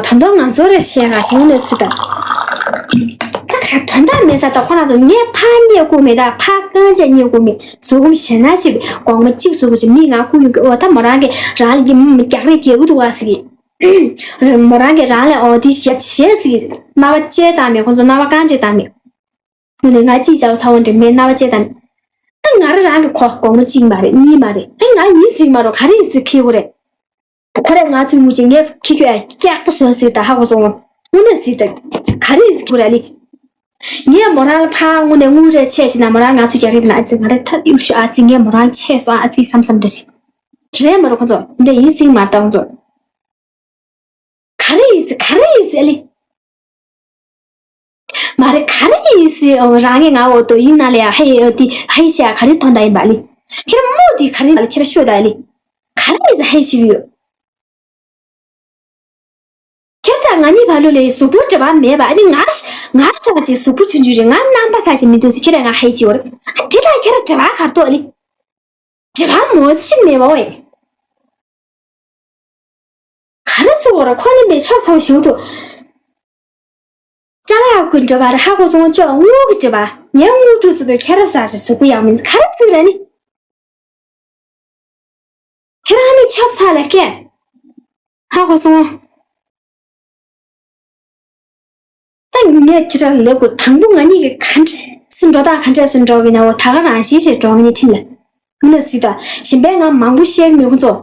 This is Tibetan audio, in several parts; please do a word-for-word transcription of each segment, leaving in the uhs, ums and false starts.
ད་དུང་ང་ཚོ་རེ་བཤད་ག་ཞིང་ནས་སུ་དང་། ད་ག་དོན་དག་མེད་ས་ད་ཁོ་རང་ཚོ་ངས་ཕ་རྙེད་དགོས་མེད། ད་ཕ་རྐང་རྗེས་རྙེད་དགོས་མེད། བཟོ་སྒོམ་ཞེ་ན་ཆེ་བའི་སྒོར་མོ་གཅིག་བཟོ་དགོས་ཆེ་མིག་ང་ཁུག་ཡོང་གི། ཨོ་ད་མོ་རང་གི་རང་ལ་གི་རྒྱག་རེས་རྒྱག་གི་འདུག་བ་ཟེར་གི། མོ་རང་གི་རང་ལ་ཨོ་དེ་ཞེ་ཞེ་ཟེར་གི། རྣ་བ་བཅད་བཏང་མེད། ཁོ་ཚོ་རྣ་བ་རྐང་རྗེས་བཏང་མེད། དངོས་གནས་ང་ཅིག་བྱ་བ་ཚ་བོ་འདྲ་མེད། རྣ་བ་བཅད་བཏང་མེད། ཨ་ང་རང་རང་གི་ཁོ་སྒོར་མོ་གཅིག་མ་རེད། གཉིས་མ་རེད། ཨ་ང་གཉིས་ཟིག་མ་རོ་ག་རེ་ཟིག་ཁེ་བོ་རེད། ཁོ་རེ་ང་ཚོའི་མུ་ཅིག་ངས་ཁྱི་ཁྱོད་ཡ་སྐྱག་པོ་བཟོ་ཟེར་ད་ཧ་གོ་སོང་ངོ་། དངོས་གནས་ཟེར་ད་ག་རེ་ཟེར་ཁོ་ར་ལི། ངས་མོ་རང་ལ་ཕར་དངོས་གནས་དངུལ་རེ་ཆད་ཞིག་ན་མོ་རང་ང་ཚོ་རྒྱག་གི་ན་ཨ་ཙི་ང་རེ་ཐབས་ཡུག་ཤོ་ཨ་ཙི་ངས་མོ་རང་ལ་ཆད་སོང་ཨ་ཙི་བསམ་བསམ་འདྲ་ཞིག་རེད་མ་རོ་ཁོ་ཚོ་འདྲ་ཡིན་ཟིན་མ་རེད་ད་ཁོ་ཚོ། ག་རེ་ཡིན་ཟེར་ག་རེ་ཡིན་ཟེར་ཨ་ལི། མ་རེད་ག་རེ་ཡིན་ཟེར། ཨོ་རང་ངས་ང་འོ་དོ་ཡིན་ན་ལས་ཡ་ཧེ་ཨོ་དི་ཧེ་ཤ་ག་རེ་ཐོན་ད་ཡིན་པ་ལི། ཁྱེད་རང་མོ་དི་ག་རེ་ལ་ཁྱེད་རང་ཤོད་ད་ལི། ག་རེ་ཡིན་ཟེར་ཧེ་ཤི་ཡོད། ཁྱེད་རང་ང་གཉིས་བར་ལོ་ལས་གཟུགས་པོ་འབྲེལ་བ་མེད་པ་ཨ་ནི་ང་ང་ས་ཅི་གཟུགས་པོ་ཆུང་ཆུང་རེད། ང་རྣམ་པ་ས་ཅི་མི་འདུག་ཟེར་ཁྱེད་རང་ང་ཧེ་ཤི་ཡོད་རེད། ཨ་དེ་ལ་ཁྱེད་རང་འབྲེལ་བ་ག་རེ་ཐོག་ལི། འབྲེལ་བ་མོ་ཅི་ཞིག་མེད་པ་ཨོ་ཨེ། ག་རེ་ཟེར་བ་ར་ཁོ་ནི་མི་ཆོག་ཚང་ཞུ་ཐུབ། ཅ་ལག་ཁུ་འདྲ་བ་ར་ཧ་གོ་སོང་ཅོག་དངུལ་གི་འདྲ་བ་ངའི་དངུལ་ཕྲུག་ཚོ་དུ་ཁྱེད་ར་ཟ་ཞིག་གཟུགས་པོ་ཡག་མིན་ག་རེ་ཟེར་ར་ནི། ཁྱེད་རང་ནི་ཆོབ་ཚ་ལ་སྐད། ཧ་གོ་སོང་། ད་ངས་ཁྱེད་རང་ལབ་དགོས། དང་པོ་ང་གཉིས་ཀྱི་ག་འདྲས་སུ་འགྲོ་ད་ག་འདྲས་སུ་འགྲོ་བའི་ན་འོ་ད་ག་རང་བཞིན་ཞིག་འགྲོ་ངས་ཁྲིམས་ལ། ངུ་ན་སུས་ད་གཞན་པའི་ང་མང་པོ་བཤད་མི་ཁོ་ཚོ།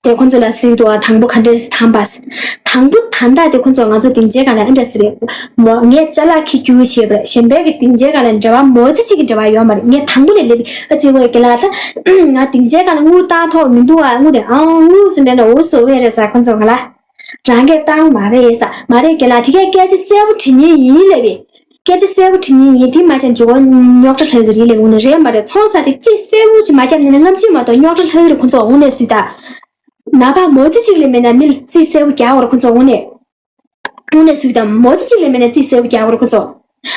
དེ་ཁོ་ཚོ་ལ་ཟིག་འདུག་ཨ། དང་པོ་ག་འདྲས་སུ་དང་པ། དང་པོ་ད་ལྟ་དེ་ཁོ་ཚོ་ང་ཚོ་སྡིངས་ཆའི་སྒང་ལ་ཨེ་འདྲ་ཟེར་རེད། མོ་ངས་ཅ་ལག་ཁྱི་རྒྱུག་བྱས་པ་རེད། གཞན་པའི་གི་སྡིངས་ཆའི་སྒང་ལ་འབྲེལ་བ་མོ་ཙི་གཅིག་གི་འབྲེལ་བ་ཡོད་མ་རེད། ངས་དང་པོ་ལས་སླེབས་ཨ་ཙི་ཝེ་གི་ལ་ད་ང་སྡིངས་ཆའི་སྒང་ལ་དངུལ་བཏང་ཐོག་མི་འདུག་ཨ། དངུལ་དེ་ཨང་དངུལ་སུ་འདྲ་ན་འུ་སུ་ཝེ་རེད་ཟ་ཁོ་ཚོ་ང་ལ། རང་གིས་བཏང་མ་རེད་ས། མ་རེད་ཀྱི་ལ་དེ་གའི་སྐད་ཆ་གསལ་པོ་དྲི་ཉེན་ཡིན་ལབ་པས། སྐད་ཆ་གསལ་པོ་དྲི་ཉེན་ཡིན་དེ་མ་བྱས་འཇུ་གོ་རྙོག་དྲ་ལྷག་གི་རེད་ལབ་འོང་ན་རེད་མ་རེད། ཚོང་ས་དེ་རྩིས་གསལ་པོ་ཅིག་མ་བརྒྱབ་ནས་ནི་ལྔ་བཅུ་མ་གཏོགས་རྙོག་དྲ་ལྷག་གི་རེད་ཁོ་ཚོ་འོང་ནས་སུས་ད། ན་བ་མོ་དེ་གཅིག་ལས་མེད་ན་མི་ལ་རྩིས་གསལ་པོ་རྒྱག་བར་ཁོ་ཚོ་འོང་ནས། དངོས་གནས་སུས་དང་མོ་ཙི་གཅིག་ལས་མེད་ན་རྩིས་གསལ་པོ་རྒྱག་དགོས་རེད་ཁོ་ཚོ།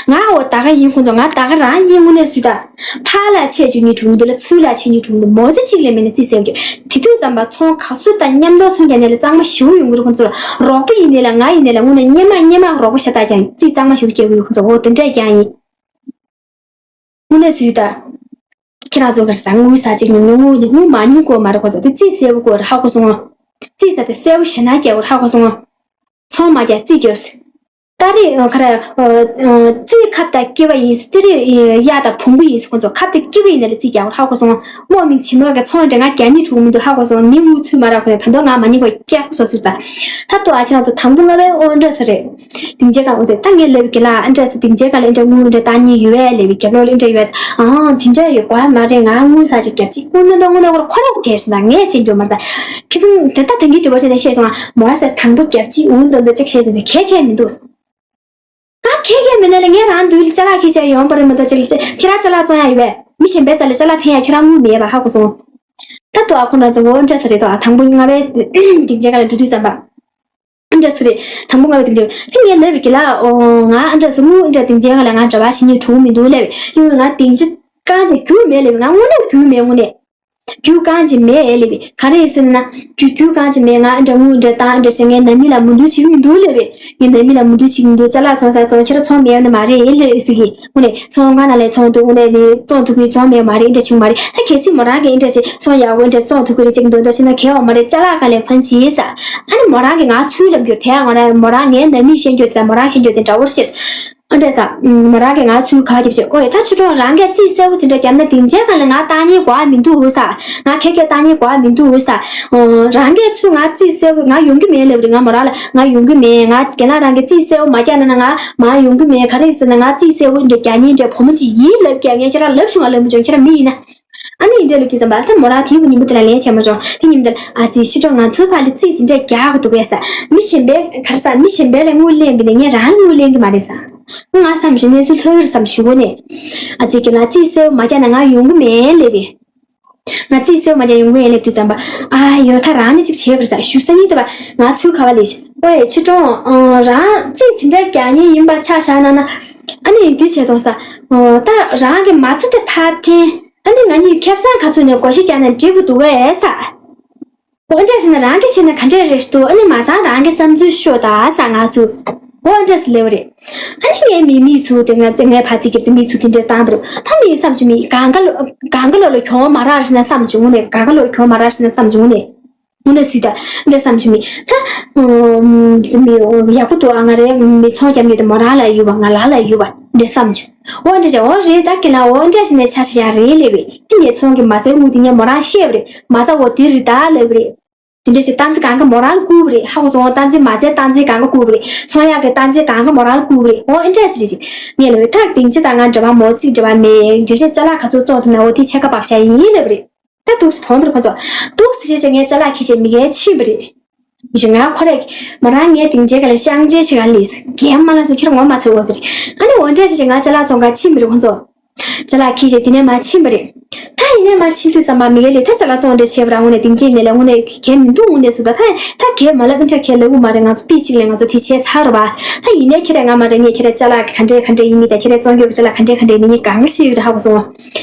ང་འོ་ད་ག་ཡིན་ཁོ་ཚོ་ང་ད་ག་རང་ཡིན་དངོས་གནས་སུས་དང་། ཕར་ལ་ཆད་བཅུག་ཉིན་དྲུག་མི་འདུག་ལ་ཚུར་ལ་ཆད་ཉིན་དྲུག་མི་འདུག་མོ་ཙི་གཅིག་ལས་མེད་ན་རྩིས་གསལ་པོ་རྒྱག་དེ་དུས་ཙམ་པ་ཚོང་ག་སུ་དང་མཉམ་དུ་ཚོང་རྒྱག་ནས་ལ་གཙང་མ་ཞེ་པོ་ཡོང་གི་རེད་ཁོ་ཚོ་ལ། རོགས་པ་ཡིན་ནས་ལ་ང་ཡིན་ནས་ལ་དངོས་གནས་སྙེ་མ་སྙེ་མ་རོགས་པ་ཤ་སྟག་ཀྱང་ཡིན། རྩིས་གཙང་མ་ཞེ་པོ་རྒྱག་གི་ཡོད་ཁོ་ཚོ་འོ་དེ་འདྲས་ཀྱང་ཡིན། དངོས་གནས་སུས་ད། ཁྱེད་རང་ཚོ་ག་རེ་ཟ། དངུལ་ཟ་གཅིག་ཉུང་ཉུང་དངུལ་ནི་དངུལ་མ་ཉུང་དགོས་མ་རེད་ཁོ་ཚོ་དེ་རྩིས་གསལ་པོ་དགོས་རེད་ཧ་གོ་སོང་ངོ་། རྩིས་ཟ་དེ་གསལ་པོ་ཞེ་ན་རྒྱག་དགོས་རེད་ཧ་གོ་སོང་ངོ་། ཚོང་མ་རྒྱག་རྩིས་རྒྱོབ་ཟེར། ད་རེས་ཁ་ར་རྩིས་ཁབ་དང་སྐྱེ་བ་ཡིན་ཟེར་དེ་རེས་གཡག་དང་བོང་བུ་ཡིན་ཟེར་ཁོ་ཚོ་ཁབ་དང་སྐྱེ་བ་ཡིན་ན་ལ་རྩིས་རྒྱག་དགོས་རེད་ཧ་གོ་སོང་ངོ་། དམག་མི་བྱེ་མ་གི་ཚོང་འདྲ་ང་རྒྱག་ཉིན་དྲུག་མི་འདུག་ཧ་གོ་སོང་ངོ་མི་དངུལ་ཚུད་མ་རག་ཁོ་ནས་ད་དུང་ང་མ་ཉིན་ཁོ་སྐྱག་སོ་ཟེར་ད། ད་ལྟོ་ཨ་ཁྱེད་རང་ཚོ་དང་པོ་ལྔ་པའི་ཨོ་འདྲ་ས་རེད། སྡིངས་ཆའི་སྒང་འོ་ཙེ་ད་ངས་ལབ་ཀྱི་ལ་ཨ་འདྲ་ས་སྡིངས་ཆའི་སྒང་ལ་ཨ་འདྲ་དངུལ་འདྲ་བཏང་ཉེན་ཡོད་པས་ལབ་པའི་རྒྱབ་ལོགས་ལ་ཨ་འདྲ་ཡོད་ཙེ་ཨང་དེ་འདྲ་ཡོད་དགོས་ཡ་མ་རེད། ང་དངུལ་ཟ་ཅིག་རྒྱབ་ཅིག་དངུལ་ནི་ད་དངུལ་ནི་ཁོ་ར་ཁོ་ར་བྱས་སོང་ད་ངས་བྱེད་རྒྱུ་མ་རེད་ད། ཁྱི་སང་དེ་ད་དེང་གི་དྲི་བ་བྱས་ནས་བཤད་སོང་ང་མོ་ས་དང་པོ་རྒྱབ་ཅིག་འུ་འདོན་འདོན་ཅིག་བཤད་ཟིན་ནས་ཁྱད་ཁྱད་མི་འདུག་ད་ཁྱད་ཁྱད་མི་འདུག་ལ་ངས་རང་འདུལ་ལ་ཅ་ལག་ཁྱི་ཆ་ཡོང་པ་རེད་མ་གཏོགས་ཅིག་ལ་ཁྱེད་རང་ཅ་ལག་བཙོང་ཡ་ཡོད་པས་མི་གཞན་པའི་རྩ་ལ་ཅ་ལག་འཐེན་ཡ་ཁྱོད་རང་དངུལ་མེད་པ་ཧ་གོ་སོང་། ད་དོ་ཨ་ཁོ་ན་ཚོ་འོ་འདྲ་ས་རེད་དོ་ཨ་དང་པོ་ལྔ་པའི་སྡིངས་ཆའི་སྒང་ལ་འགྲོ་དུས་ཙམ་པ། འདྲ་ཟེར་རེད། དང་པོ་ང་བའི་སྡིངས་ཆ་ལ་ངས་ལབ་པའི་གི་ལ་ཨོ་ང་ཨ་འདྲ་ཟེར་དངུལ་འདྲ་སྡིངས་ཆའི་སྒང་ལ་ང་འབྲེལ་བ་བྱེད་ཉིན་གྲུང་མི་འདུག་ལབ་པས་ཡིན་ང་སྡིངས་ཆ་རྐང་ཆ་རྒྱུག་མེད་ལབ་པས་ང་དངོས་གནས་རྒྱུག་མེད་དངོས་གནས་རྒྱུག་རྐང་ཆ་མེད་ལབ་པས་ག་རེ་ཟེར་ན་རྒྱུག་རྒྱུག་རྐང་ཆ་མེད་ང་ཨ་འདྲ་དངུལ་འདྲ་བཏང་ཨ་འདྲ་ཟེར་ངས་ནང་མི་ལ་མོས་མཐུན་བྱེད་ཀྱི་མི་འདུག་ལབ་པས་ངས་ནང་མི་ལ་མོས་མཐུན་བྱེད་ཀྱི་མི་འདུག་ཅ་ལག་ཚོང་ས་ཚོང་ཁྱེད་རང་ཚོང་མེད་ཡོད་ན་མ་རེད་ལབ་ཟེར་གི་དངོས་གནས་ཚོང་ཁང་ནང་ལས་ཚོང་འདུག་དངོས་གནས་ནི་བཙོང་ཐུབ་ཀྱི་ཚོང་མེད་མ་རེད་ཨ་འདྲ་བྱུང་མ་རེད་ད་གལ་སྲིད་མོ་རང་གིས་ཨ་འདྲ་ཟེར་ཚོང་ཡག་པོ་ཨ་འདྲ་བཙོང་ཐུབ་ཀྱི་རེད་ཅེས་འདོད་འདོད་བྱེད་ན་གལ་བ་མ་རེད་ཅ་ལག་ག་ལས་ཕན་ཆེ་ས། ཨ་ནི་མོ་རང་གིས་ང་ཚུར་ལབ་རྒྱུར་དེ་ང་རང་མོ་རང་ངའི་ནང་མིས་བཤད་རྒྱུ་དེ་དང་མོ་རང་བཤད་རྒྱུ་དེ་འདྲ་བོར་བཤད། ཨ་འདྲ་ཙང་མོ་རང་གིས་ང་ཚུར་ག་བརྒྱབ་བྱས་ཨོ་ཡ་ད་ཆུ་གྲོང་རང་གིས་རྩིས་གསལ་པོ་དེ་འདྲ་བརྒྱབ་ན་སྡིངས་ཆའི་སྒང་ལ་ང་བཏང་ཉེན་དགོས་ཨ་མི་འདུག་ས། ང་ཁྱེད་ཀྱིས་བཏང་ཉེན་དགོས་ཨ་མི་འདུག་ས། རང་གིས་ཚུར་ང་རྩིས་གསལ་པོ་ང་ཡོང་གི་མེད་ལབ་རེད་ང་མོ་རང་ལ་ང་ཡོང་གི་མེད་ང་རྒན་ལགས་རང་གིས་རྩིས་གསལ་པོ་མ་བརྒྱབ་ན་ང་མ་ཡོང་གི་མེད་ག་རེ་ཟེར་ན་ང་རྩིས་གསལ་པོ་འདྲ་རྒྱག་ཉེན་འདྲ་བུ་མོ་ཅིག་ཡིན་ལབ་ཀྱང་ངས་ཁྱེད་རང་ལབ་བྱུང་ང་ལབ་མི་བྱུང་ཁྱེད་རང་མི་ཡིན་ན། ཨ་ནི་འདྲ་ལབ་དུས་ཙམ་པ་ལྷ་མོ་རང་དེའི་ཉིན་མོ་དེ་ལ་ལན་བྱས་མ་བྱུང་དེ་ཉིན་དེ་ལ་ཨ་ཙི་ཤི་གྲོགས་ང་ཚོའི་བར་ལ་རྩིས་དེ་འདྲ་རྒྱག་དགོས་འདུག་གས་ས་མི་གཞན་པའི་ག་རེ་ས་མི་གཞན་པའི་ལ་དངུལ་ལེན་པ་ནས་ངས་རང་ལ་དངུལ་ལེན་གི་མ་རེད་ས། ང་བསམ་བྱུང་གནས་ཚུལ་ལྷག་གི་རེད་བསམ་ཞུ་གོ་ནས། ཨ་ཙི་གི་ང་རྩིས་གསལ་པོ་མ་རྒྱག་ན་ང་ཡོང་གི་མེད་ལབ་པས། ང་རྩིས་གསལ་པོ་མ་རྒྱག་ཡོང་གི་མེད་ལབ་དུས་ཙམ་པ་ཨ་ཡོ་ད་རང་ནི་ཅིག་བྱས་པ་རེད་ས་ཞུ་ས་ཡིན་ད་པ་ང་ཚུར་ག་བ་ལས་ཤི་ཨོ་ཡ་ཤི་གྲོགས་རང་རྩིས་དེ་འདྲ་རྒྱག་མཁན་ཡིན་པ་ཆ་བཞག་ན་ན་ཨ་ནི་འདི་བྱས་དོ་ས་ད་རང་གི་མ་རྩ་དེ་ཕར་འཐེན། ཨ་ནི་ང་གཉིས་ཁེ་བཟང་ག་ཚོད་ནས་བགོ་བཤའ་རྒྱག་ན་འགྲིག་གི་འདུག་གས་ས། འོ་འདྲ་བྱས་ན་རང་གིས་བྱས་ན་ག་འདྲས་རེད་འདུག་ཨ་ནི་མ་ཚང་རང་གི་བསམ་ཚུལ་ཤོད་ད་ཟེར་ང་ཚོས། འོ་འདྲ་ཟེར་ལབ་པ་རེད། ཨ་ནི་ངའི་མི་མི་ཚོ་དེ་ང་ཚོ་ངའི་ཕ་ཚིག་རྒྱབ་ཚོ་མི་ཚོ་དེ་འདྲས་བཏང་བ་རེད། ད་མི་བསམ་བྱུང་མི་གང་ག་ལོ་གང་ག་ལོ་ལ་གྱོང་མ་རག་རེད་ན་བསམ་བྱུང་ནས་གང་ག་ལོ་ལ་གྱོང་མ་རག་རེད་ན་བསམ་བྱུང་ནས། དངོས་གནས་སུས་ད་འདྲ་བསམ་བྱུང་མི་ད། མི་ཡག་པོ་འདུག་ཨ་ང་རའི་མི་ཚོང་རྒྱབ་མི་དེ་མོ་རང་ལ་ཡོད་པ་ང་ལ་ལ་ཡོད་པ་འདྲ་བསམ་བྱུང་། འོ་འདྲ་བྱས་འོ་རེད་ད་ཁྱེད་ལ་འོ་འདྲ་བྱས་ནས་ཆ་ཤས་ཡག་རེད་ལབ་པས་ཨ་ངའི་ཚོང་གི་མ་རྩའི་དངུལ་དེ་ངས་མོ་རང་བཤད་པ་རེད་མ་རྩ་འོ་དེ་རེད་ད་ལབ་པ་རེད། དེ་འདྲ་ཞིག་སྟངས་འཛིན་གང་ག་མོ་རང་ལ་བསྐུར་བ་རེད། ཧ་གོ་སོང་། སྟངས་འཛིན་མ་བྱས་སྟངས་འཛིན་གང་ག་བསྐུར་བ་རེད། ཚོང་ཡག་གི་སྟངས་འཛིན་གང་ག་མོ་རང་ལ་བསྐུར་བ་རེད། འོ་ཨེ་འདྲ་ཞིག་ཞིག་ངས་ལབ་ད་དེང་ཆེ་ད་ང་འབྲེལ་བ་མོ་གཅིག་འབྲེལ་བ་མེད། འགྲེལ་བཤད་ཅ་ལག་ག་ཚོད་བཙོང་ཐུབ་ན་འོ་དེ་ཕྱེད་ཀ་བག་ཤ་ཡིན་ལབ་པ་རེད། ད་འདུག་སེ་མཐོང་བ་རེད་ཁོ་ཚོ། འདུག་སེ་བྱས་བྱས་ངས་ཅ་ལག་ཁྱེར་བྱས་མི་གའི་ཕྱིན་པ་རེད། ཞིག་ང་ཁོ་རེ་མོ་རང་ངས་དེང་ཆེ་ག་ལ་ཤང་ཆེ་ཆེ་ག་ལས་རྒན་མ་ལ་ཟེར་ཁྱེར་ངོ་མ་ཚེ་འོ་ཟེར། ཨ་ནི་འོ་འདྲ་བྱས་བྱས་ང་ཅ་ལག་བཙོང་ག་ཕྱིན་པ་རེད་ཁོ་ཚོ། ཅ་ལག་ཁྱེར་བྱས་དེ་ནས་མར་ཕྱིན་པ་རེད། ད་ཡིན་ནའི་མར་ཕྱིན་དུས་ཙམ་པ་མི་ག་ལས་ད་ཅ་ལག་བཙོང་འདྲ་བྱས་པ་ར་དངོས་གནས་དེང་ཆེ་ནས་ལས་དངོས་གནས་གལ་མི་འདུག་དངོས་གནས་སུ་ད་ད་ད་གལ་མ་ལབ་ཨིན་ཏྲ་གལ་ལབ་གི་མ་རེད། ང་ཚོ་པི་གཅིག་ལས་ང་ཚོ་དེ་བྱས་ཚར་ར་བ། ད་ཡིན་ནའི་ཁྱེད་ར་ང་མ་རེད་ངས་ཁྱེད་ར་ཅ་ལག་ག་འདྲས་ག་འདྲས་ཡིན་མིན་ད་ཁྱེད་ར་བཙོང་རྒྱུ་གི་ཅ་ལག་ག་འདྲས་ག་འདྲས་མིན་ནི་གང་ག་ཤེས་ཡོད་རེད་ཧ་གོ་སོང་།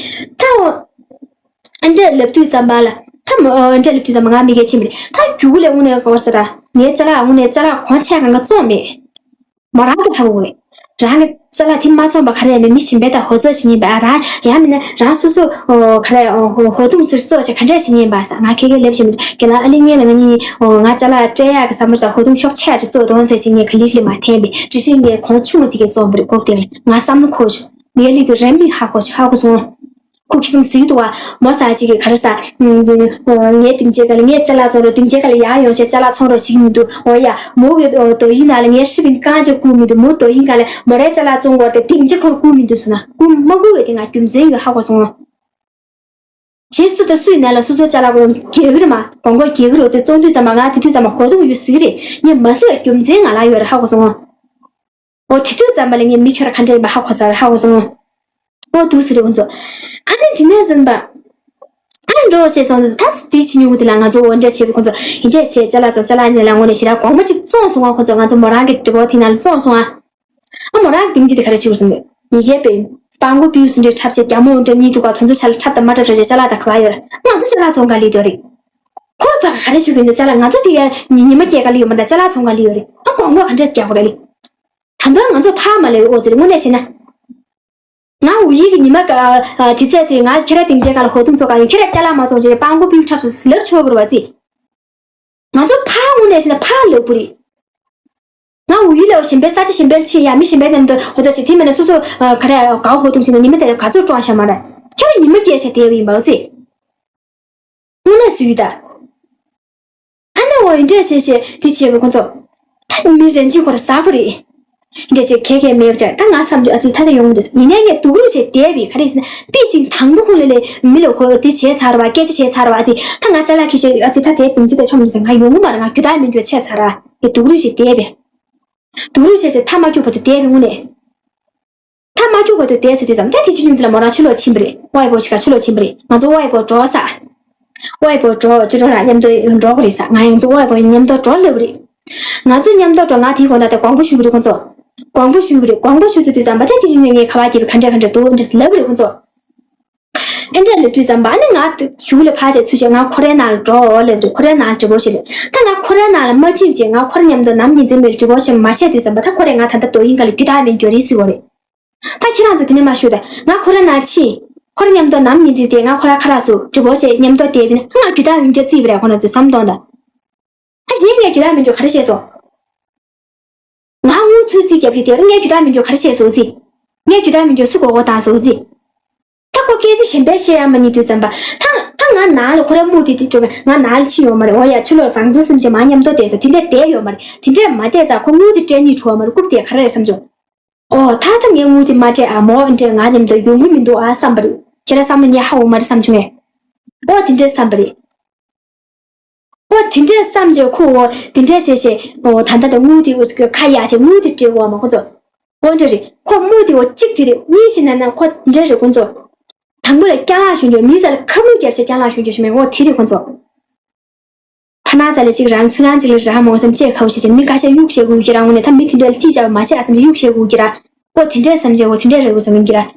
ད་འོ། ཨ་འདྲས་ལབ་དུས་ཙམ་པ་ལ་ད་མོ་ཨ་འདྲས་ལབ་དུས་ཙམ་པ་ང་མི་ག་ཕྱིན་པ་རེད། ད་རྒྱུ་གུ་ལས་དངོས་གནས་གོ་ཟེར་ར་ངའི་ཅ་ལག་དངོས་གནས་ཅ་ལག་གོང་ཆེ་གང་ག་བཙོང་མེད། མོ་རང་གི་ཧ་གོ་རེད། རང་གི་ཅ་ལག་དེ་མ་བཙོང་པ་ག་རེ་མེད་མི་གཞན་པའི་ད་ཧོ་ཚོ་བྱེད་ཉན་པ་རང་ཡང་མིན་ན་རང་སོ་སོ་ག་རེ་ཧོ་ཐུང་ཟེར་བཙོ་བྱེད་ག་འདྲས་བྱེད་ཉན་པ་ས་ང་ཁེ་ཁེ་ལབ་བྱེད་མི་ག་ལ་ཨ་ལི་ངན་ལ་ང་གཉིས་ང་ཅ་ལག་སྤྲད་ཡག་གི་བསམ་བློ་ད་ཧོ་ཐུང་ཤོག་ཆེ་ཡག་ཅིག་བཙོ་དོན་ཚེ་བྱེད་ཉན་ག་ལིག་ལི་མ་འཐེན་པའི་ཅི་ཤེས་ངས་གོང་ཆུང་དེ་གས་བཙོང་པ་རེད་གོ་དེ་ལ་ང་བསམ་བློ་འཁོར་བྱུང་མི་ལི་དུ་རེམ་ལི་ཧ་གོ་ཧ་གོ་སོང་། ཁོ་ཁི་སང་ཟིག་འདུག་བ། མོ་ས་གཅིག་གིས་ག་རེ་ཟ། ངས་དེང་རྗེས་ག་ལ་ངས་ཅ་ལག་བཙོང་རོགས་དེང་རྗེས་ག་ལ་ཡར་ཡོང་བྱས་ཅ་ལག་ཚོང་རོགས་བྱེད་ཀྱི་མི་འདུག་འོ་ཡ། མོ་གི་རྡོ་ཡིན་ན་ལ་ངས་ཧྲི་བིན་རྐང་ཅིག་བསྐུར་མི་འདུག་མོ་རྡོ་ཡིན་ག་ལ་མོ་རའི་ཅ་ལག་བཙོང་དགོས་རེད་དེ་དེང་རྗེས་ཁོར་བསྐུར་མི་འདུག་ཟེར་ན་བསྐུར་མ་བསྐུར་བས་དེ་ང་རྒྱུ་མཚན་ཡོད་ཧ་གོ་སོང་། རྗེས་སུ་ད་སུས་ན་ལ་སོ་སོ་ཅ་ལག་གོང་རྒྱག་གི་རེད་མ་གོང་གོང་རྒྱག་གི་རེད་འོ་ཙེ་བཙོང་དུས་ཙམ་པ་ང་དེ་དུས་ཙམ་པ་ཧོ་ཐུག་ཡོད་ཟིག་རེད་ངས་མ་ཟེར་བའི་རྒྱུ་མཚན་ང་ལ་ཡོད་རེད་ཧ་གོ་སོང་། འོ་དེ་དུས་ཙམ་པ་ལ་ངས་མི་ཁྱོད་ར་ག་འདྲ་ཡིན་པ་ཧ་གོ་ཚར་ཧ་གོ་སོང་། འོ་འདུག་ཟེར་རེ་ཁོང་ཚོ། ཨ་ནི་དེ་ནས་ཟིན་པ། ཨ་ནི་འགྲོ་བྱས་སོང་ད་དེ་ཕྱི་ཉུང་དེ་ལ་ང་ཚོ་འོ་འདྲ་བྱས་པ་ཁོང་ཚོ་ཡིན་འདྲ་བྱས་ཅ་ལག་ཚོ་ཅ་ལག་ནས་ལ་ངོ་ནས་ཞེ་དྲག་གོང་མ་གཅིག་བཙོང་སོང་ང་ཁོང་ཚོ་ང་ཚོ་མོ་རང་གི་འདྲི་བོ་དེ་ན་ལ་བཙོང་སོང་ང་། ཨ་མོ་རང་གི་དེང་ཅི་དེ་ག་རེ་ཞུ་ཟིན་རེད་ཡི་གེ་པས་སྤང་གོ་པིའུ་སུ་འདྲའི་འཁྲབ་བྱས་རྒྱ་མོ་འདྲ་གཉིས་འདུག་ག་དོན་ཚོ་ཆ་ལ་འཁྲབ་དང་མ་འཁྲབ་རེ་བྱས་ཅ་ལག་དང་ག་བ་ཡོད་ར་ང་ཚོ་ཅ་ལག་ཚོང་ག་ལི་དོ་རེད། ཁོ་བ་ག་རེ་ཞུ་གི་འདི་ཅ་ལག་ང་ཚོ་ཕི་ག་ཉི་ཉི་མ་སྐྱེལ་ག་ལི་ཡོད་མ་འདྲ་ཅ་ལག་ཚོང་ག་ལི་ཡོད་རེད་ཨ་གོང་གོ་ག་འདྲས་རྒྱག་གོ་རེད་ལི། ད་དུང་ང་ཚོ་ཕ་མ་ལས་འོ་ཟེར་དངོས་གནས་བྱས་ན། ང་ཝུ་ཡི་གི་ཉི་མ་ཀ་ཨ་དེ་ཚད་ཚེ་ང་ཁྱེད་ར་སྟེང་ཆེན་ཁ་ལ་ཧོ་ཐུང་ཚོ་ག་ཡོང་ཁྱེད་ར་ཅ་ལག་མ་བཙོང་བྱས་སྤང་གོ་པིའུ་འཁྲབ་སོ་ལབ་ཆོག་གི་རེད་བ་ཙི། ང་ཚོ་ཕ་དངོས་གནས་བྱས་ན་ཕ་ལབ་བུ་རེད། ང་ཝུ་ཡི་ལ་གཞན་པའི་ས་ཆ་གཞན་པའི་ཆེ་ཡ་མི་གཞན་པའི་མཉམ་དུ་ཧོ་ཚོ་བྱས་དེ་མིན་ན་སོ་སོ་ཨ་ག་ར་གའོ་ཧོ་ཐུང་བྱས་ན་ཉི་མ་དེ་ག་ཚོད་བཀྲོངས་བཞག་མ་རེད། ཁྱེད་ར་ཉི་མ་སྐྱེལ་བྱས་བསྡད་པ་ཡིན་པ་ཙི། དངོས་གནས་སུ་ཡོད་ད། ཨ་ནི་འོ་ཡིན་འདྲས་བྱས་བྱས་དེ་བྱས་པ་ཁོ་ཚོ། ད་མི་རན་ཅིག་ཁོ་ར་ཟ་པོ་རེད། འདྲས་བྱས་གལ་གལ་མེད་པ་ཅག་ད་ང་བསམ་རྒྱུ་ཨ་ཙི་ད་ད་ཡོང་འདུག་ཡིན་ནའི་ངས་སྡུག་རུས་བྱས་བསྡད་པའི་ག་རེ་ཟེར་ན་པི་ཅིང་དང་པོ་ཁོང་ལ་ལས་མི་ལ་ཧོ་དེ་བྱས་ཚར་བ་སྐད་ཆ་བྱས་ཚར་བ་ཨ་ཙི་ད་ང་ཅ་ལག་ཁྱི་ཤེས་ཨ་ཙི་ད་དེ་དེང་ཅི་ད་ཆོམ་འདུག་ཟེར་ང་ཡོང་གི་མ་རེད་ང་རྒྱུ་དག་མི་འདུག་ཆད་ཚར་ར་ངས་སྡུག་རུས་བྱས་བསྡད་པས། སྡུག་རུས་བྱས་བྱས་མཐའ་མ་སྐྱུག་བར་དུ་བསྡད་པའི་དངོས་གནས། མཐའ་མ་སྐྱུག་བར་དུ་བསྡད་ཟེར་དུས་ཙམ་ད་དེ་ཕྱི་ཉུང་དེ་ལ་མོ་རང་ཕྱི་ལོགས་ཕྱིན་པ་རེད། ཝའི་པོ་ཞིག་ག་ཕྱི་ལོགས་ཕྱིན་པ་རེད། ང་ཚོ་ཝའི་པོ་འགྲོ་ས། ཝའི་པོ་འགྲོ་ཅི་འགྲོ་ར་མཉམ་དུ་འགྲོ་གི་རེད་ས། ང་ཡང་ཚོ་ཝའི་པོ་མཉམ་དུ་འགྲོ་ལབ་པ་རེད། ང་ཚོ་མཉམ་དུ་འགྲོ་ང་དེའི་གོང་ད་ལྟ་དགོངས་པ་ཞུ་གི་རེད་ཁོང་ཚོ། དགོངས་པ་ཞུ་གི་རེད་དགོངས་པ་ཞུ་ཟེར་དུས་ཙམ་པ་ད་དེ་ཕྱི་ཉུང་ངས་ཁ་བ་སྐྱེས་པའི་ག་འདྲ་ག་འདྲ་འདུག་འདྲ་ལབ་པ་རེད་ཁོང་ཚོ། ཨེ་འདྲ་ལབ་དུས་ཙམ་པ་ཨ་ནི་ང་གཞུག་ལ་ཕར་བྱས་ཚུར་བྱས་ང་ཁོ་རའི་ནང་ལ་འགྲོ་ལབ་དུས་ཁོ་རའི་ནང་ལ་འགྲིག་པོ་ཞིག་རེད། ད་ང་ཁོ་རའི་ནང་ལ་མ་ཕྱིན་བྱས་ང་ཁོ་ར་མཉམ་དུ་ནམ་ཉིན་མཚན་མེད་འགྲིག་པོ་ཞིག་མ་བྱས་དུས་ཙམ་པ་ད་ཁོ་རས་ང་ད་ལྟ་རྡོ་ཡིན་ག་ལ་རྒྱུ་དག་མིན་རྒྱུ་རེད་ཟེར་བ་རེད། ད་ཁྱེད་རང་ཚོ་དེ་ནས་མ་ཞུ་ད་ང་ཁོ་རའི་ནང་ཕྱིན། ཁོ་ར་མཉམ་དུ་ནམ་ཉིན་མཚན་དེ་ང་ཁོ་ར་ཁ་རག་སུ་འགྲིག་པོ་ཞིག་མཉམ་དུ་བསྡད་པ་ཡིན་ན་ང་རྒྱུ་དག་མིན་རྒྱུ་རྩིས་པ་རེད་ཁོ་རང་ཚོ་བསམ་གཏོང་ད། ད་གཞན་ངས་རྒྱུ་དག་མིན་རྒྱུ་ག་རེ་བཤད་སོང་། ང་དངུལ་ཚུར་རྩིས་རྒྱབ་རྒྱུ་དེར་ངས་རྒྱུ་དག་མིན་རྒྱུ་ག་རེ་བཤད་སོང་ཟིག་ངས་རྒྱུ་དག་མིན་རྒྱུ་སུ་མགོ་སྐོར་བཏང་སོང་ཟིག་ད་ཁོ་སྐད་ཆ་གཞན་པའི་བཤད་ཡ་མ་རྙེད་དུས་ཙམ་པ་ད་ད་ང་ནང་ལ་ཁོ་རའི་དམུ་དེ་དེ་འགྲོ་བས་ང་ནང་ལ་ཕྱིན་ཡོང་མ་རེད། འོ་ཡ་ཕྱི་ལོགས་གང་ཚོད་སེམས་ཅན་མ་མཉམ་དུ་བསྡད་ས་དེ་འདྲས་བསྡད་ཡོད་མ་རེད། དེ་འདྲས་མ་བསྡད་ཙང་ཁོ་དངུལ་དེ་སྤྲད་ནི་བྲོ་བ་མ་རེད། རྐུབ་དེ་ག་རེ་རེད་བསམ་བྱུང་། ཨོ་ད་ད་ངས་དངུལ་དེ་མ་སྤྲད་ཨ་མོ་འདྲས་ང་མཉམ་དུ་ཡོང་གི་མི་འདུག་ཨ་བསམ་པ་རེད། ཁྱེད་རང་བསམ་བློ་ཉེ་ཧ་འོ་མ་རེད་བསམ་བྱུང་ངས། ཨོ་དེ་འདྲས་བསམ་པ་རེད། ཨོ་དེ་འདྲས་བསམ་བྱས་ཁོ་འོ་དེ་འདྲས་བྱས་བྱས་ཨོ་ད་ལྟ་ད་དངུལ་དེ་ཁ་ཡ་བྱས་དངུལ་དེ་སྤྲད་འོ་མ་ཁོ་ཚོ། ཨོ་འདྲ་རེད་ཁོ་དངུལ་དེ་འོ་གཅིག་དེ་རེད་གཉིས་བྱས་ན་ན་ཁོ་འདྲ་རེད་ཁོ་ཚོ། དང་པོ་ལ་རྐྱང་ལག་ཞུ་འཇོག་མི་ཚ་ལ་ཁ་མུ་རྒྱབ་བྱས་རྐྱང་ལག་ཞུ་འཇོག་ཞུ་མེད་འོ་དེ་རེད་ཁོ་ཚོ། ཕ་ན་ཚ་ལ་གཅིག་རང་ཚུར་རང་གཅིག་ལ་རང་མོ་སེམས་ཅེས་ཁ་བོ་བྱས་བྱས་མི་ཁ་ཤས་གཡུག་བྱས་དགོས་ཀྱི་རང་ངོ་ནས་ད་མི་དེ་འདྲ་ལ་ཅི་བྱ་བ་མ་བྱས་ཨ་སེམས་ཅེས་གཡུག་བྱས་དགོས་ཀྱི་ར། ཨོ་དེ་འདྲས་བསམ་བྱས་འོ་དེ་འདྲས་རེད་འོ་བསམ་ཡིན་གྱི་ར།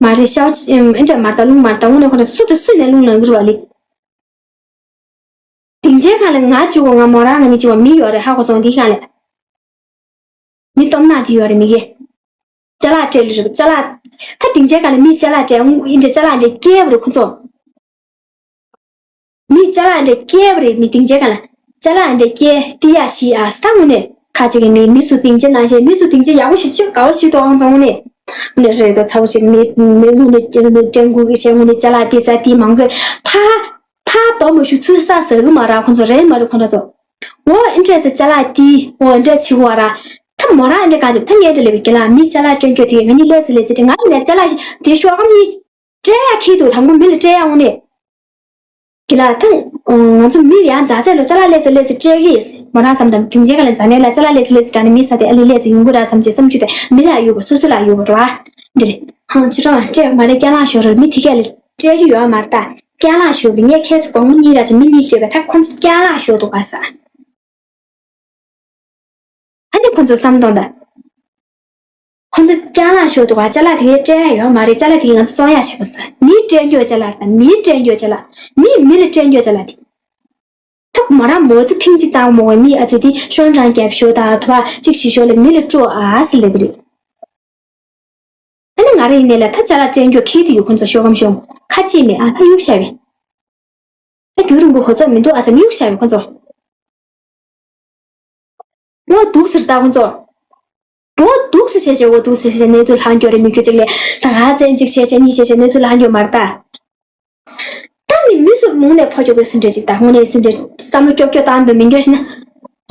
མ་རེད་ཤའོ་ཨེ་འདྲ་མ་རེད་ད་རླུང་མ་རེད་ད་དངོས་གནས་ཁོ་རང་སུ་དང་སུ་ནས་རླུང་ལངས་གི་རེད་བ་ལི། སྡིངས་ཆའི་སྒང་ལ་ང་གཅིག་པོ་ང་མོ་རང་ང་གཉིས་གཅིག་པོ་མི་ཡོད་རེད་ཧ་གོ་སོང་དེའི་སྒང་ལ། མི་སྟོབས་ནག་དེ་ཡོད་རེད་མི་གེ། ཅ་ལག་སྤྲད་ལེ་རེད་པ་ཅ་ལག་ད་སྡིངས་ཆའི་སྒང་ལ་མི་ཅ་ལག་སྤྲད་ཨེ་འདྲ་ཅ་ལག་འདྲ་སྐྱེལ་བ་རེད་ཁོ་ཚོ། མི་ཅ་ལག་འདྲ་སྐྱེལ་བ་རེད་མི་སྡིངས་ཆའི་སྒང་ལ། ཅ་ལག་འདྲ་སྐྱེལ་ཏི་ཡ་ཆི་ཨ་ས་ད་དངོས་གནས་ཁ་ཅིག་གི་མི་མི་སུ་སྡིངས་ཆ་ནང་བཞིན་མི་སུ་སྡིངས་ཆ་ཡག་པོ་ཞིག་ཆུ་དགའ་བོ་ཞིག་ཏོག་ཨང་ཚོང་ནས། དངོས་གནས་རེད་དོ་ཚ་བོ་ཞིག་མི་མི་དངོས་གནས་ཀྲན་གུ་གི་ཞེ་དངོས་གནས་ཅ་ལག་ཏི་ས་ཏི་མང་ཚོས་ཕ། ཕ་དོ་མ་ཞུ་ཚུར་ས་ཟ་གི་མ་ར་ཁོ་ཚོ་རེད་མ་རེད་ཁོ་ན་ཚོ། འོ་ཨེ་འདྲས་སེ་ཅ་ལག་ཏི་འོ་ཨེ་འདྲས་ཆི་གོ་ར། ད་མོ་རང་ཨེ་འདྲས་གང་བྱེད་ད་ངས་འདྲ་ལས་པའི་གི་ལ་མི་ཅ་ལག་སྤྲད་རྒྱུ་དེ་ང་ནི་ལས་སི་ལས་སི་དེ་ང་ཡིན་ན་ཅ་ལག་ཞིག་དེ་ཤོག་གམ་ཡིན། སྤྲད་ཡ་ཁྱེད་དུ་དང་པོ་མི་ལ་སྤྲད་ཡ་འོང་ནས། གི་ལ་ཐང་། ང་ཚོ་མི་ཡང་མཛའ་བརྩེ་ལོ་ཅ་ལག་ལས་ཚེ་ལས་ཚེ་སྤྲད་གི་ཡིན། མོ་རང་བསམ་དང་དེང་ཆེ་ག་ལ་མཛའ་གནས་ལ་ཅ་ལག་ལས་ཚེ་ལས་ཚེ་དྲག་ནས་མི་ས་དེ་ཨ་ལི་ལས་ཚེ་ཡོང་གི་ར་བསམ་བྱེད་བསམ་ཚུལ་དེ་མི་ལ་ཡོད་པ་སོ་སོ་ལ་ཡོད་པ་འགྲོ་ཨ། འདི་རེད། ཧང་ཕྱི་དྲོ་སྤྲད་མ་རེད་རྐྱང་ལངས་ཞོར་རེད་མི་དེ་གས་ལ་སྤྲད་རྒྱུ་ཡོད་མ་རེད་ད། རྐྱང་ལངས་ཞོར་གི་ངས་ཁྱེད་ཚོ་དགོང་མོ་གཉིས་ར་ཅིག་མི་གཉིས་སྤྲད་པ་ད་ཁོ་ཚོ་རྐྱང་ལངས་ཞོར་འདུག་ག་ས། ཨ་ནི་ཁོ་ཚོ་བསམ་གཏོང་ད། ཁོ་ཚོ་རྐྱང་ལངས་ཤོར་འདུག་ག་ཅ་ལག་དེ་གའི་སྤྲད་ཡ་ཡོད་མ་རེད་ཅ་ལག་དེ་གའི་ང་ཚོ་བཙོང་ཡ་བྱེད་དོ་ས་མིའི་སྤྲད་རྒྱུ་ཅ་ལག་དང་མིའི་སྤྲད་རྒྱུ་ཅ་ལག་མིས་མི་ལ་སྤྲད་རྒྱུ་ཅ་ལག་དེ། ཐུག་མོ་རང་མོ་ཙི་ཕིང་གཅིག་བཏང་མོ་བའི་མི་ཨ་ཙི་དེ་ཤོང་གྲང་རྒྱབ་ཤོར་ད་ཐུ་བ་གཅིག་ཞི་ཤོར་ལ་མི་ལ་སྤྲོ་ཨ་སི་ལེ་བི་རེད། ཨ་ནི་ང་རང་ཡིན་ནའི་ལ་ད་ཅ་ལག་སྤྲད་རྒྱུ་ཁེལ་དུ་ཡོད་ཁོ་ཚོ་ཤོག་གམ་ཤོང་ཁ་ཅིག་མེད་ཨ་ད་གཡུག་བཞག་བས། ད་རྒྱུ་རིང་པོ་ཧོ་ཚོགས་མི་འདུག་ཨ་ས་མི་གཡུག་བཞག་བས་ཁོ་ཚོ། ཨོ་འདུག་ཟེར་ད་ཁོ་ཚོ། ཨོ་འདུག་ཟེར་བྱས་བྱས་ཨོ་འདུག་ཟེར་བྱས་གནས་ཚུལ་ལྷག་འགྱོ་རེད་མི་རྒྱུ་གཅིག་ལས་ད་ག་ཚན་གཅིག་བྱས་བྱས་གཉིས་བྱས་བྱས་གནས་ཚུལ་ལྷག་འགྱོ་མ་རེད་ད། ད་མི་མི་སུ་མུང་ནས་ཕོ་རྒྱུ་གི་སུ་འདྲ་གཅིག་ད་དངོས་གནས་སུ་འདྲ་བསམ་བློ་ཀྱོག་ཀྱོག་བཏང་འདུག་མི་འགྱོ་ཞིག་ན།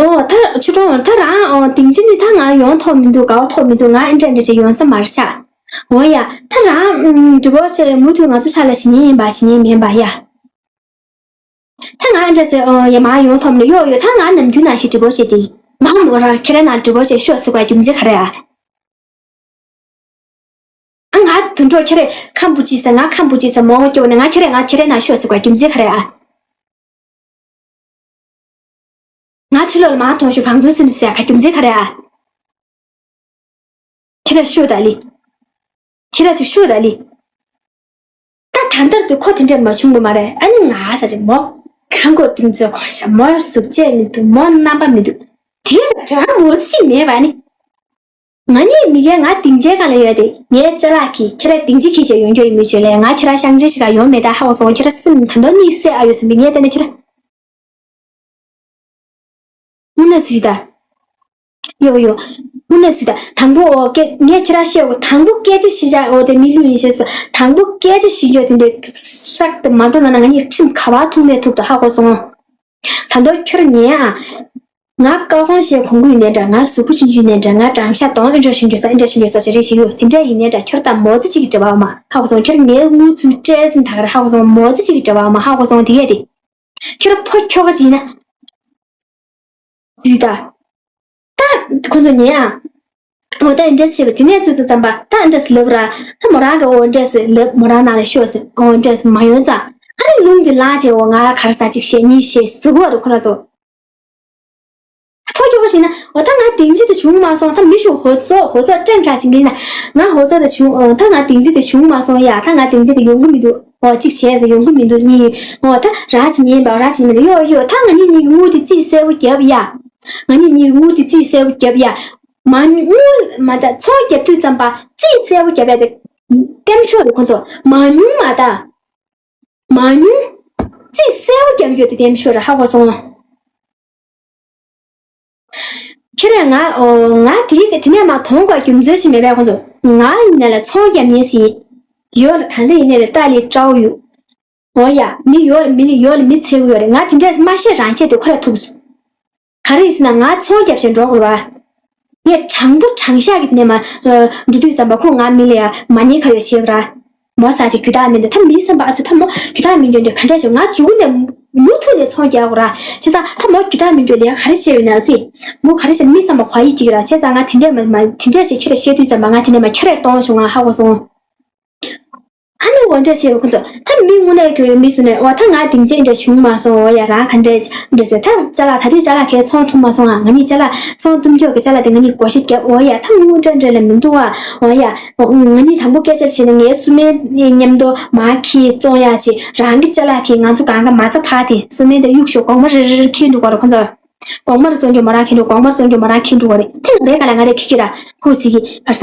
ཨོ་ད་ཆུ་གྲོང་ད་རང་ཨོ་དིང་ཅི་ནི་ད་ང་ཡོང་ཐོག་མི་འདུག་གའོ་ཐོག་མི་འདུག་ང་ཨེ་འདྲ་འདྲ་བྱས་ཡོང་ས་མ་རེད་ཤག་འོ་ཡ་ད་རང་འདྲི་བོ་ཆེ་མུ་མཐུད་ང་ཚོ་ཆ་ལ་ཞིག་ཉན་ཡིན་པ་ཞིག་ཉན་མིན་པ་ཡ། ད་ང་འདྲ་ཚེ་ཨོ་ཡ་མ་ཡོང་ཐོམ་ནི་ཡོ་ཡོ་ད་ང་ནམ་རྒྱུན་ནང་བཞིན་འགྲིག་པོ་བྱེད་དེ། མ་མོ་ར་ཁྱེད་རའི་ནང་འགྲིག་པོ་བྱེད་ཤོག་ཟེར་བ་རྒྱུ་མཚན་ག་རེ་ཨ། ཨ་ང་དུད་འགྲོ་ཁྱེད་རེ་ཁམ་བུ་ཅི་ཟེར་ང་ཁམ་བུ་ཅི་ཟེར་མོ་སྐྱོ་ནི་ང་ཁྱེད་རེ་ང་ཁྱེད་རའི་ནང་ཤོག་ཟེར་བ་རྒྱུ་མཚན་ག་རེ་ཨ། ང་ཕྱི་ལོགས་ལ་མ་མཐོང་ཤོག་བང་མཛོད་སེམས་ཟེར་ག་རྒྱུ་མཚན་ག་རེ་ཨ། ཁྱེད་ར་ཤོད་ད་ལི། ཁྱེད་ར་ཅིག་ཤོད་ད་ལི། ད་ད་ལྟར་དུ་ཁོ་དེ་འདྲ་མ་བྱུང་གི་མ་རེད་ཨ་ནི་ང་ས་ཅིག་མོ། གང་གོ་ཏིང་ཙེ་གོང་ཤ་མོ་གཟུགས་བྱད་མི་འདུག་མོ་རྣམ་པ་མི་འདུག་དེ་ལ་དྲི་བ་མོ་ཙི་ཞིག་མེད་པ་ནི། ང་ནི་མི་རྒན་ང་སྡིངས་ཆའི་སྒང་ལ་ཡོད་དེ་ངའི་ཅ་ལག་གིས་ཁྱེད་ར་སྡིངས་ཆ་གིས་བྱས་ཡོང་རྒྱུ་ཡིན་མི་བྱོས་ལས་ང་ཁྱེད་ར་ཤང་ཆེ་ཞིག་ག་ཡོང་མེད་ད་ཧ་གོ་སོང་ཁྱེད་ར་སེམས་ད་དོ་གཉིད་སད་ཨ་ཡོད་སེམས་པའི་ངས་བལྟས་ན་ཁྱེད་ར། དངོས་གནས་སུ་རེད་ད། ཡོ་ཡོ། དངོས་གནས་སུ་ད་དང་པོ་ཨོ་སྐད་ངས་ཁྱེད་རང་བཤད་འོ་དང་པོ་སྐད་ཆ་བཤད་བྱ་ཨོ་དེ་མི་ལུས་ཡིན་ཤེས་སོ་དང་པོ་སྐད་ཆ་བཤད་རྒྱུ་དེ་འདྲའི་སྲག་དེ་མ་འགྲོ་ན་ན་ང་གཉིས་ཁྲིམས་ག་བ་ཐུག་ནས་ཐུག་ཏུ་ཧ་གོ་སོང་། ད་དུང་ཁྱོད་ཉན་ཨ། ང་ཀ་ཁོང་བཤད་གོང་གུ་ཡིན་ནའི་འདྲ་ང་གཟུགས་པོ་ཆུང་ཆུང་ཡིན་ནའི་འདྲ་ང་བགྲང་བྱ་གདོང་ཨེ་འདྲ་ཞིག་འགྱོ་ས་ཨེ་འདྲ་ཞིག་འགྱོ་ས་ཞེ་རེ་ཞིག་ཡོད་དེ་འདྲ་ཡིན་ནའི་འདྲ་ཁྱོད་དང་མོ་ཙི་གཅིག་གི་འབྲེལ་བ་མ་ཧ་གོ་སོང་ཁྱོད་ངའི་དངུལ་ཚུར་སྤྲད་ད་ག་རེ་ཧ་གོ་སོང་མོ་ཙི་གཅིག་གི་འབྲེལ་བ་མ་ཧ་གོ་སོང་དེ་གས་དེ། ཁྱོད་ཕོ་ཁྱོ་ག་ཅིག་ཡིན་ན། ཟིག་ད། ད་ཁོ་ཚོ་ཉན་ཨ། འོ་ད་འདྲས་བྱས་པ་དེ་ནས་ཚུལ་དུ་བརྩམས་པ་ད་འདྲས་ལབ་ར་ད་མོ་རང་གི་འོ་འདྲས་ལབ་མོ་རང་ནང་ལ་ཤོག་ཟེར་འོ་འདྲས་མ་ཡོང་ཙང་ཨ་ནི་ལུང་དེ་ལངས་བྱས་འོ་ང་གར་ས་གཅིག་བཤད་གཉིས་བཤད་ཟེར་གོ་རུ་ཁོ་ར་ཚོ། ཕོ་ཁྱོ་ག་བྱས་ན་འོ་ད་ང་དེང་ཕྱི་དུ་བྱུང་མ་སོང་ད་མི་ཞུ་ཧོ་ཚོ་ཧོ་ཚོ་སྤྲང་དྲགས་བྱེད་ཀྱིན་ན་ང་ཧོ་ཚོ་དུ་བྱུང་འོ་ད་ང་དེང་ཕྱི་དུ་བྱུང་མ་སོང་ཡ་ད་ང་དེང་ཕྱི་དུ་ཡོང་གི་མི་འདུག་འོ་གཅིག་བྱས་ཟེར་ཡོང་གི་མི་འདུག་གཉིས་འོ་ད་ར་ཅིག་ཉན་པ་ར་ཅིག་མི་འདུག་ཡོ་ཡོ་ད་ང་གཉིས་གཉིས་ཀྱི་དངུལ་དེ་རྩིས་གསལ་པོ་རྒྱབ་ཡ། ང་གཉིས་གཉིས་ཀྱི་དངུལ་དེ་རྩིས་གསལ་པོ་རྒྱབ་ཡ། མ་དངུལ་མ་ད་ཚོང་རྒྱབ་དུས་ཙམ་པ་རྩིས་གསལ་པོ་རྒྱབ་ཡ་དེ་ལྟེམ་ཤོག་རེད་ཁོ་ཚོ་མ་ཉུང་མ་ད། མ་ཉུང་། རྩིས་གསལ་པོ་རྒྱབ་ཡོད་དེ་ལྟེམ་ཤོག་རེད་ཧ་གོ་སོང་། ཁྱེད་རང་ང་ཨོ་ང་དེའི་དེ་ནས་མ་མཐོང་བར་རྒྱུ་མཚན་ཞིག་མེད་པས་ཁོང་ཚོ་ང་ཡིན་ན་ལ་ཚོང་རྒྱབ་མཁན་ཞིག་ཡིན། ཡོད་ལ་ད་ལྟ་ཡིན་ནའི་ལ་ཏཱ་ལའི་ཀྲའོ་ཡོད། འོ་ཡ་མི་ཡོད་ལ་མི་ཡོད་ལ་མི་འཚོལ་གི་ཡོད་རེད་ང་དེ་འདྲས་མ་ཤེས་རང་བྱས་དུས་ཁོ་ལ་ཐུག་སོང་། ག་རེ་ཡིན་ཟེར་ན་ང་ཚོང་རྒྱབ་བྱས་འགྲོ་དགོས་ར། ངས་དྲང་པོ་དྲང་བཞག་གི་དེ་ནས་མ་འགྲོ་དུས་ཙམ་པ་ཁོ་ང་མི་ལ་ཡ་མ་ཉེས་ཁ་ཡོད་ཞེས་པ་ར། མོ་ས་ཅིག་རྒྱུ་དག་མིན་འདུག་ད་མི་བསམ་པ་ཨ་ཙི་ད་མོ་རྒྱུ་དག་མིན་རྒྱུ་འདི་ག་འདྲ་ཞིག་ང་མཇུག་ནས་མུ་མཐུད་ནས་ཚོང་རྒྱག་དགོས་ར་བྱས་ཙང་ད་མོ་རྒྱུ་དག་མིན་རྒྱུ་ལས་ཀ་ག་རེ་བྱས་ཡོད་ན་ཨ་ཙི། མོ་ག་རེ་བྱས་མི་བསམ་པ་གོ་ཡི་ཅིག་ར་བྱས་ཙང་ང་དེ་འདྲས་མ་མ་དེ་འདྲས་ཞིག་ཁྱོད་ར་བཤད་དུས་ཙམ་པ་ང་དེ་ནས་མ་ཁྱོད་རས་གཏོང་བྱུང་ང་ཧ་གོ་སོང་། ཨ་ནི་འོ་འདྲ་བྱས་པ་ཁོ་ཚོ་ད་མི་དངོས་གནས་ཀྱི་མི་སུ་ནས་འོ་ད་ང་སྡིངས་ཆ་འདྲ་བྱུང་མ་སོང་། འོ་ཡ་རང་ག་འདྲ་འདྲ་ཟེར། ད་ཅ་ལག་ད་རེས་ཅ་ལག་གས་ཚོང་ཐུབ་མ་སོང་ཨ། ང་གཉིས་ཅ་ལག་ཚོང་ཐུབ་མཁན་གྱི་ཅ་ལག་དེ་ང་གཉིས་བགོ་བཤའ་བརྒྱབ། འོ་ཡ་ད་དངུལ་འདྲ་འདྲ་ལ་མི་འདུག་ཨ། འོ་ཡ་ང་གཉིས་དང་པོ་སྐད་ཆ་བྱས་ནས་ངའི་སུ་མའི་མཉམ་དུ་མར་ཁྱེར་བཙོང་ཡག་བྱེད། རང་གི་ཅ་ལག་གིས་ང་ཚོ་གང་ག་མ་རྩ་ཕར་དེད། སུ་མའི་དེ་གཡུག་ཞོག་གོང་མ་རེ་རེ་རེ་ཁྱེར་འགྲོ་ག་རེ་ཁོ་ཚོ། གོང་མར་བཙོང་རྒྱུ་མོ་རང་ཁྱེར་འགྲོ། གོང་མར་བཙོང་རྒྱུ་མོ་རང་ཁྱེར་འགྲོ་བ་རེད། དེ་ང་རེ་ག་ལ་ང་རེ་ཁྱི་ཁྱི་ར་ཁུ་སི་གི་གར་ས་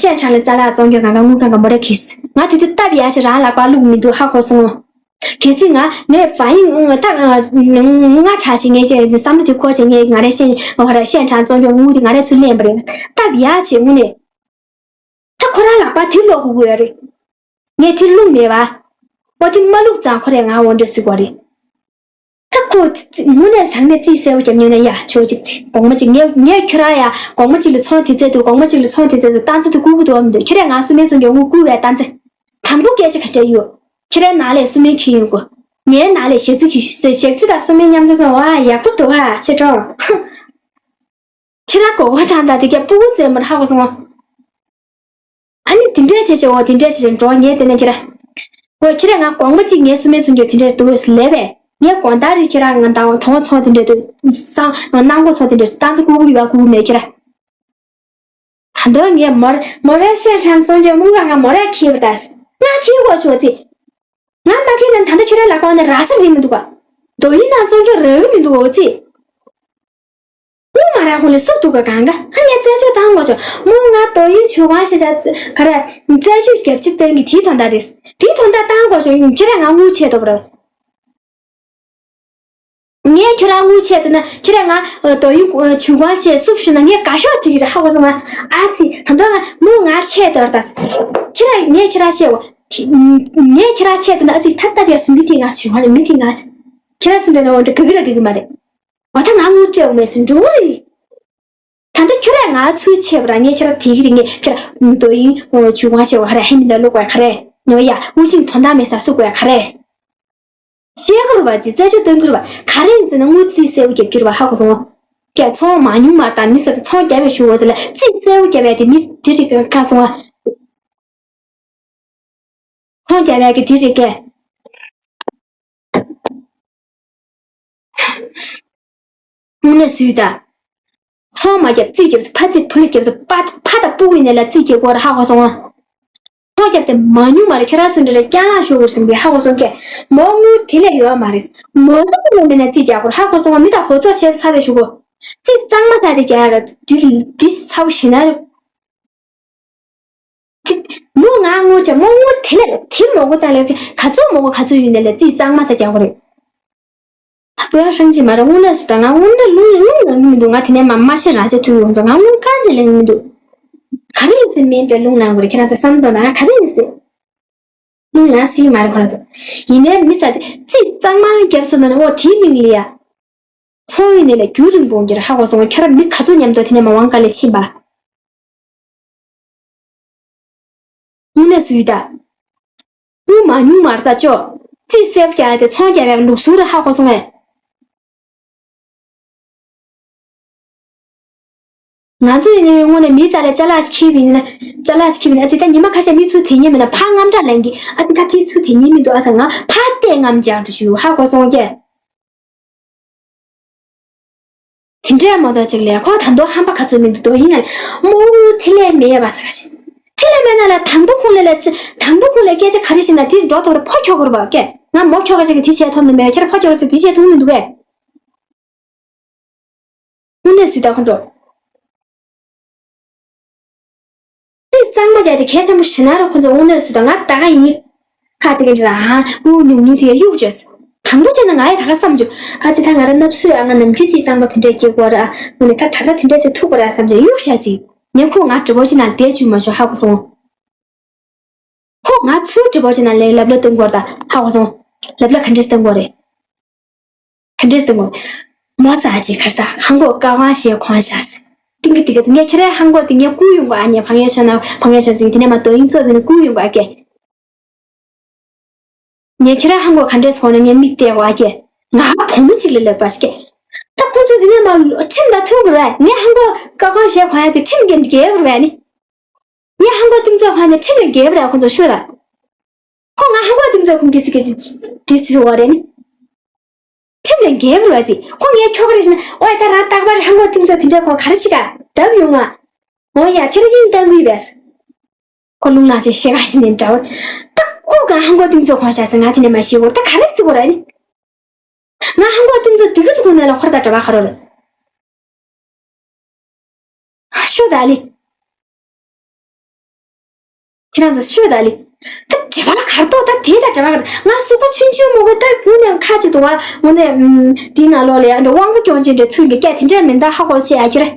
ཤན་ཁྲང་ལ་ཅ་ལག་བཙོང་རྒྱུ་གང་ག་དངུལ་གང་ག་མོ་རེ་ཁྱི། ང་དེ་དུས་སྟབས་ཡག་ཞིག་རང་ལག་པར་བླུགས་མི་འདུག་ཧ་གོ་སོང་། གལ་སྲིད་ང་ངས་ཧྥ་ཡིན་ད་ང་ཁྲ་ཞིག་ངས་བཤད་བསམ་བློ་དེ་འཁོར་ཞིག་ངས་ང་རེ་ཤན་ཧ་ར་ཤན་ཁྲང་བཙོང་རྒྱུ་དངུལ་དེ་ང་རེ་ཚུར་ལེན་པ་རེད། སྟབས་ཡག་ཆེ་དངོས་གནས། ད་ཁོ་རང་ལག་པ་དེ་སློག་དགོས་ཀྱི་ཡོད་རེད། ངས་དེ་བླུགས་མེད་པ། ཨོ་དེ་མ་བླུགས་ཙང་ཁོ་རས་ང་འོ་འདྲ་ཟེར་གོ་རེད། ད་ཁོ་དངོས་གནས་རང་ནས་རྩིས་གསལ་པོ་རྒྱབ་ཉན་ན་ཡ་ཆོག་ཅིག་ཚེ་གོང་མ་གཅིག་ངས་ངས་ཁྱོད་རང་ཡ་གོང་མ་གཅིག་ལ་ཚོང་དེ་བཙལ་འདུག་གོང་མ་གཅིག་ལ་ཚོང་དེ་བཙལ་འདུག་སྟངས་ཚེ་དེ་བསྐུར་གི་འདུག་བ་མི་འདུག་ཁྱོད་རས་ང་སུ་མེད་ཚོང་རྒྱག་དངུལ་བསྐུར་བའི་སྟངས་ཚེ། དང་པོ་སྐད་ཆ་ག་འདྲ་ཡོད། ཁྱོད་རའི་ནང་ལས་སུ་མེད་ཁྱེར་ཡོང་དགོས། ངའི་ནང་ལས་ཞག་རྩི་ཁྱེར་ཞག་རྩི་དང་སུ་མེད་མཉམ་དུ་སོང་བ་ཡག་པོ་འདུག་ཨ་ཆེ་གྲོགས། ཁྱེད་རང་མགོ་སྐོར་བཏང་དང་དེ་གས་སྤུ་གུ་བཙན་པོར་ཧ་གོ་སོང་། ཨ་ནི་དེ་འདྲས་བྱས་བྱས་འོ་དེ་འདྲས་བྱས་བྱས་འགྲོ་ངས་དེ་ནས་ཁྱེད་ར། འོ་ཁྱེད་ར་ང་དགོང་མོ་གཅིག་ངའི་སུ་མེད་སུ་འགྱོད་དེ་འདྲས་འདུག་ལས་པས་ངས་དགོང་དག་རེ་ཁྱེད་ར་ང་དང་དོང་ཚོང་དེ་འདྲས་འདུག་སང་ནང་སྒོ་ཚོང་དེ་འདྲས་སྟངས་ཚོ་ཀུ་ཀུ་ཡོད་པ་ཀུ་ཀུ་མེད་ཁྱེད་ར། ད་དུང་ངས་མོར་མོ་ར་ཤེས་དྲན་སོང་ཁྱོད་མུ་ག་ང་མོ་ར་ཁྱེད་པ་ད་ང་ཁྱེད་གོ་ཤོག་ཚེ། ང་མ་ཁྱེད་ན་ད་ལྟ་ཁྱེད་ར་ལག་པ་ནས་ར་ས་རིག་མི་འདུག་ག་དོ་ཡིན་ན་ཚོང་ཁྱོད་རག་མི་འདུག་འོ་ཚེ། དངུལ་མ་རག་ཁོ་ལས་སུབ་འདུག་ག་གང་ག་ཨ་ངས་རྩད་གཅོད་བཏང་དགོས་བྱུང་། མོ་ང་དོ་ཡིན་ཆུ་ཁང་ཤེས་བྱ་ག་རེ་རྩད་གཅོད་རྒྱབ་ཕྱི་བཏང་གི་དེའི་དོན་དག་རེད། དེའི་དོན་དག་བཏང་དགོས་བྱུང་ཁྱེད་ར་ང་དངུལ་ཆད་འདུག་པ་རེད། ངས་ཁྱེད་ར་དངུལ་ཆད་འདུག་ན་ཁྱེད་ར་ང་དོ་ཡིན་ཆུ་ཁང་ཆད་སུབ་ཞུ་ན་ངས་དགའ་ཤོག་ཅིག་རེད་ཧ་གོ་སོང་ང་། ཨ་ཙི་ད་དོ་ང་མོ་ང་ཆད་འདུག་ད་ཁྱེད་ར་ངས་ཁྱེད་ར་ཆད་འོ། ངས་ཁྱེད་ར་ཆད་འདུག་ན་ཨ་ཙི་ད་ལྟ་བས་སུ་མི་དེ་ང་ཆུ་ཁང་རེད་མི་དེ་ང་ཁྱེད་ར་སུ་འདྲ་ན་འོ་འདྲ་ག་གི་ར་ག་གི་མ་རེད། ཨ་ད་ང་དངུལ་སྤྲད་འོང་མེད་ཟེར་འགྲོ་གི་རེད། ད་ལྟ་ཁྱོད་ར་ང་ཚུར་ཆད་པ་ར་ངས་ཁྱོད་ར་དེ་གི་རེད་ངས་ཁྱོད་ར་དོ་ཡིན་ཆུ་ཁང་ཆད་པ་ག་རེ་ཧེ་མི་འདའ་ལུག་པ་ག་རེ་ནོ་ཡ་དབུ་ཤིང་དོན་དག་མེད་ས་སུ་དགོས་ག་རེ། ཤེས་ཁུར་བ་ཙི་རྩད་གཅོད་གཏོང་ཁུར་བ་ག་རེ་ཡིན་ཟེར་ན་དངུལ་རྩིས་གསལ་པོ་རྒྱབ་རྒྱུ་རེད་བ་ཧ་གོ་སོང་ངོ་། ཀྱ་ཚོང་མ་ཉུང་མ་དང་མི་ས་དེ་ཚོང་རྒྱབ་པའི་ཞུ་བ་དེ་ལ་རྩིས་གསལ་པོ་རྒྱབ་པའི་དེ་མི་དེ་རིགས་ཁ་སོང་ང་། ཚོང་རྒྱག་ཡག་གི་དེ་རེད་ཀྱེ། དངོས་གནས་སུས་ད། ཚོང་མ་རྒྱབ་རྩིས་རྒྱབ་སུ་ཕ་རྩིས་ཕུ་ལུ་རྒྱབ་སུ་ཕ་ཕ་དང་སྤུ་གུ་ཡིན་ནས་ལ་རྩིས་རྒྱབ་དགོས་ར་ཧ་གོ་སོང་ང་། ཚོང་རྒྱབ་དེ་མ་ཉུང་མ་རེད་ཁྱོད་རང་སུ་འདྲ་རེད་སྐྱང་ལངས་ཤོར་དགོས་ཟིན་པའི་ཧ་གོ་སོང་ཀྱེ། མོ་དངུལ་དེ་ལས་ཡོད་མ་རེད། མོ་ཚོ་ཚོ་མོ་མེད་ན་རྩིས་རྒྱག་དགོས་ར་ཧ་གོ་སོང་ང་མི་དང་ཧོ་ཚོགས་བྱས་ཚ་བའི་ཞུ་གོ། རྩིས་གཙང་མ་ཚ་དེ་རྒྱག་ཡག་ར་དེ་དེ་ཚ་བོ་ཞིག་ན་རེད། དེ། མོ་ང་དངུལ་བྱ་མོ་དངུལ་དེ་ལས་དེ་མོ་གོ་ད་ལས་ག་ཚོད་མོ་གོ་ག་ཚོད་ཡོད་ནས་ལས་རྩིས་གཙང་མ་ས་རྒྱག་གོ་རེད། ད་བོད་ཧྲང་ཅི་མ་རེད་དངུལ་ལས་སུ་ད་ང་དངུལ་ནས་ལུང་ལུང་ལོང་གི་མི་འདུག་ང་དེ་ནས་མ་མ་ཤེས་རང་ཆེ་ཐུག་ཡོང་ཚོ་ང་དངུལ་གང་ཅི་ལེན་གི་མི་འདུག་ག་རེ་ཡིན་ཟེར་མིན་དེ་ལུང་ལང་གོ་རེད་ཁྱེད་རང་ཚོ་བསམ་དོན་ན་ང་ག་རེ་ཡིན་ཟེར། ལུང་ལང་སྲིད་མ་རེད་ཁོ་རང་ཚོ། ཡིན་ནའི་མི་ས་དེ་རྩིས་གཙང་མ་རྒྱབ་སོང་ན་ནི་འོ་དེའི་མིང་ལ་ཡ། ཚོང་ཡིན་ནས་ལས་རྒྱུན་རིང་པོ་འགྱུར་ཧ་གོ་སོང་ཁྱོད་རང་མི་ག་ཚོད་མཉམ་དུ་དེ་ནས་མ་དབང་དཀའ་ལས་ཕྱིན་པ། དངོས་གནས་སུ་ཡིན་ད། དངུལ་མ་ཉུང་མར་ད་ཅོ། རྩིས་གསལ་པོ་རྒྱག་ཡ་དེ་ཚོང་རྒྱག་པའི་ལུགས་སྲོལ་རེད་ཧ་གོ་སོང་ངས། ང་ཚོ་ཡིན་ནའི་དངོས་གནས་མི་རྩ་ལ་ཅ་ལག་ཅིག་ཁྱེར་བ་ཡིན་ན། ཅ་ལག་ཅིག་ཁྱེར་བ་ཡིན་ན་ཨ་ཙི་ད་ཉི་མ་ཁ་ཤས་མི་ཚུར་དེད་ཉན་མེད་ན་ཕར་རྔམ་སྐྲག་ལངས་གི་ཨ་ཙི་ད་དེ་ཚུར་དེད་ཉན་མི་འདུག་ཨ་ཙི་ང་ཕར་བལྟས་རྔམ་སྐྲག་འགྲོ་ཞུ་ཧ་གོ་སོང་ཀྱེ། དེ་འདྲས་མ་གཏོགས་ཅིག་ལས་ཁོ་ད་དུང་ཧམ་པ་ག་ཚོད་མི་འདུག་དོ་ཡིན་ན་མོ་དངུལ་ཐི་ལེ་མེད་པ་ཟེར་ག་ཞིག་ཐི་ལེ་མེད་ན་ལ་དང་པོ་ཁོང་ལ་ལ་ཅི་དང་པོ་ཁོང་ལ་སྐད་ཆ་ག་རེ་ཞིག་ན་དེ་འགྲོ་ཐོག་ལ་ཕོ་ཁྱོ་གོ་རུ་བ་ཀྱེ་ང་མོ་ཁྱོ་ག་ཅིག་གི་དེ་བྱས་ཐོབ་ནི་མེད་ཁྱེད་ཕོ་ཁྱོ་ག་ཅིག་དེ་བྱས་ཐུབ་མི་འདུག་གས། དངོས་གནས་སུས་ད་ཁོང་ཚོ། རྩིས་གཙང་མ་རྒྱག་དེ་གལ་ཆེན་པོ་ཞེ་ན་ར་ཁོང་ཚོ་དངོས་གནས་སུ་ད་ང་ད་ག་ཡིན། ཁ་ཅིག་གིས་ཨ་དངུལ་ཉུང་ཉུང་དེ་གཡུག་བཅོས། དང་པོ་བྱས་ན་ང་ཡི་ད་ག་བསམ་བྱུང་ཨ་ཙི་ད་ང་ར་ནབ་སུས་ཨ་ང་ནམ་རྒྱུན་རྩིས་གཙང་མ་དེ་འདྲས་སྐྱེ་དགོས་ར་ཨ་ངོ་ནས་ད་ད་ལྟ་དེ་འདྲས་ཅིག་ཐུག་པ་ར་བསམ་བྱས་གཡུག་བཞག་ཅིག་ངས་ཁོ་ང་དྲི་བ་ཅིག་ནང་བསྡད་བཅུག་མ་བྱུང་ཧ་གོ་སོང་། ཁོ་ང་ཚུར་དྲི་བ་ཅིག་ནང་ལབ་ལབ་སྟོན་དགོས་ར་ད་ཧ་གོ་སོང་། ལབ་ལབ་ག་འདྲས་སྟོན་དགོས་རེད། ག་འདྲས་སྟོན་དགོས། མོ་ཙ་ཅིག་གར་ས་ཧང་གོ་ཀ་ཝང་ཞེས་ཁོང་བཞག་སྟེང་གི་དེ་ག་ངས་ཁྱེད་རའི་ཧང་གོ་དེ་ངས་བསྐུར་ཡོང་གོ་ཨ་ངས་ཕང་ཡ་ཆོ་ན་ཕང་ཡ་ཆོ་ཟིན་དེ་ནས་མ་དོ་ཡིན་ཙོ་བི་ནི་བསྐུར་ཡོང་གོ་ཨ་ཀྱེ། ངས་ཁྱེད་རའི་ཧང་གོ་ག་འདྲས་ཁོང་ནས་ངས་མིག་བལྟས་གོ་ཨ་ཀྱེ། ང་བུ་མོ་ཅིག་ལ་ལབ་པ་ཞིག་ཀྱེ། ད་ཁོ་ཚོ་དེ་ནས་མ་ཁྲིམས་དང་མཐུན་དགོས་རེད་ངས་ཧང་གོ་ཀ་ཝང་ཞེས་ཁོང་ཡ་དེ་ཁྲིམས་འགལ་འགལ་བ་རེད་ནི། ངས་ཧང་གོ་གཏིང་ཚོགས་ཁང་དེ་ཁྲིམས་ལས་འགལ་བ་རེད་ཁོ་ཚོ་ཤོད་ད། ཁོ་ང་ཧང་གོ་ཏིང་ཙོ་ཁུང་གི་སི་ཀེ་ཏི་ཟེར་བ་རེད་ནི། ཁྲིམས་ལས་འགལ་བ་རེད་ཟེར། ཁོ་ངའི་ཁྱོ་ག་རེད་ཟེར་ན། ཨོ་ཡ་ད་རང་རྟག་པར་ཧང་གོ་ཏིང་ཙོ་དེ་འདྲ་ཁོ་ག་རེ་བྱེད་ག་བརྡབ་ཡོང་ང་། ཨོ་ཡ་ཁྱེད་རང་ཡིན་ལྟ་དགོས་པས། ཁོ་རླུང་ལངས་བྱས་བཤད་ག་ཞིག་ནས་འདྲ་བར། ད་ཁོ་ག་ཧང་གོ་ཏིང་ཙོ་ཁོང་བཞག་ཟེར་ང་དེ་ནས་མ་ཤེས་གོ། ད་ག་རེ་ཟེར་གོ་ར་ནི། ང་ཧང་གོ་ཏིང་ཙོ་དེ་ག་ཚོད་ཐུག་ནས་ལ་ཁོར་ད་གྲྭ་པ་ཁ་རོ་ལ། ཤོད་ད་ལི། ཁྱེད་རང་ཚོ་ཤོད་ད་ལི། ད་གྲྭ་པ་གར་ཏོ་ད་དེ་ད་གྲྭ་པ་གར། ང་གཟུགས་པོ་ཆུང་ཆུང་མོ་གོ་ད་བུ་ནས་ཁ་ཅིག་ཏུ་བ་ངོ་ནས་དེའི་ནང་ལོགས་ལ་ཡ་འདྲ་དབང་པོ་སྐྱོན་ཅན་འདྲ་ཚུལ་གྱི་སྐད་དེ་འདྲ་མིན་ད་ཧ་གོ་ཆེ་ཨ་ཁྱོད་ར།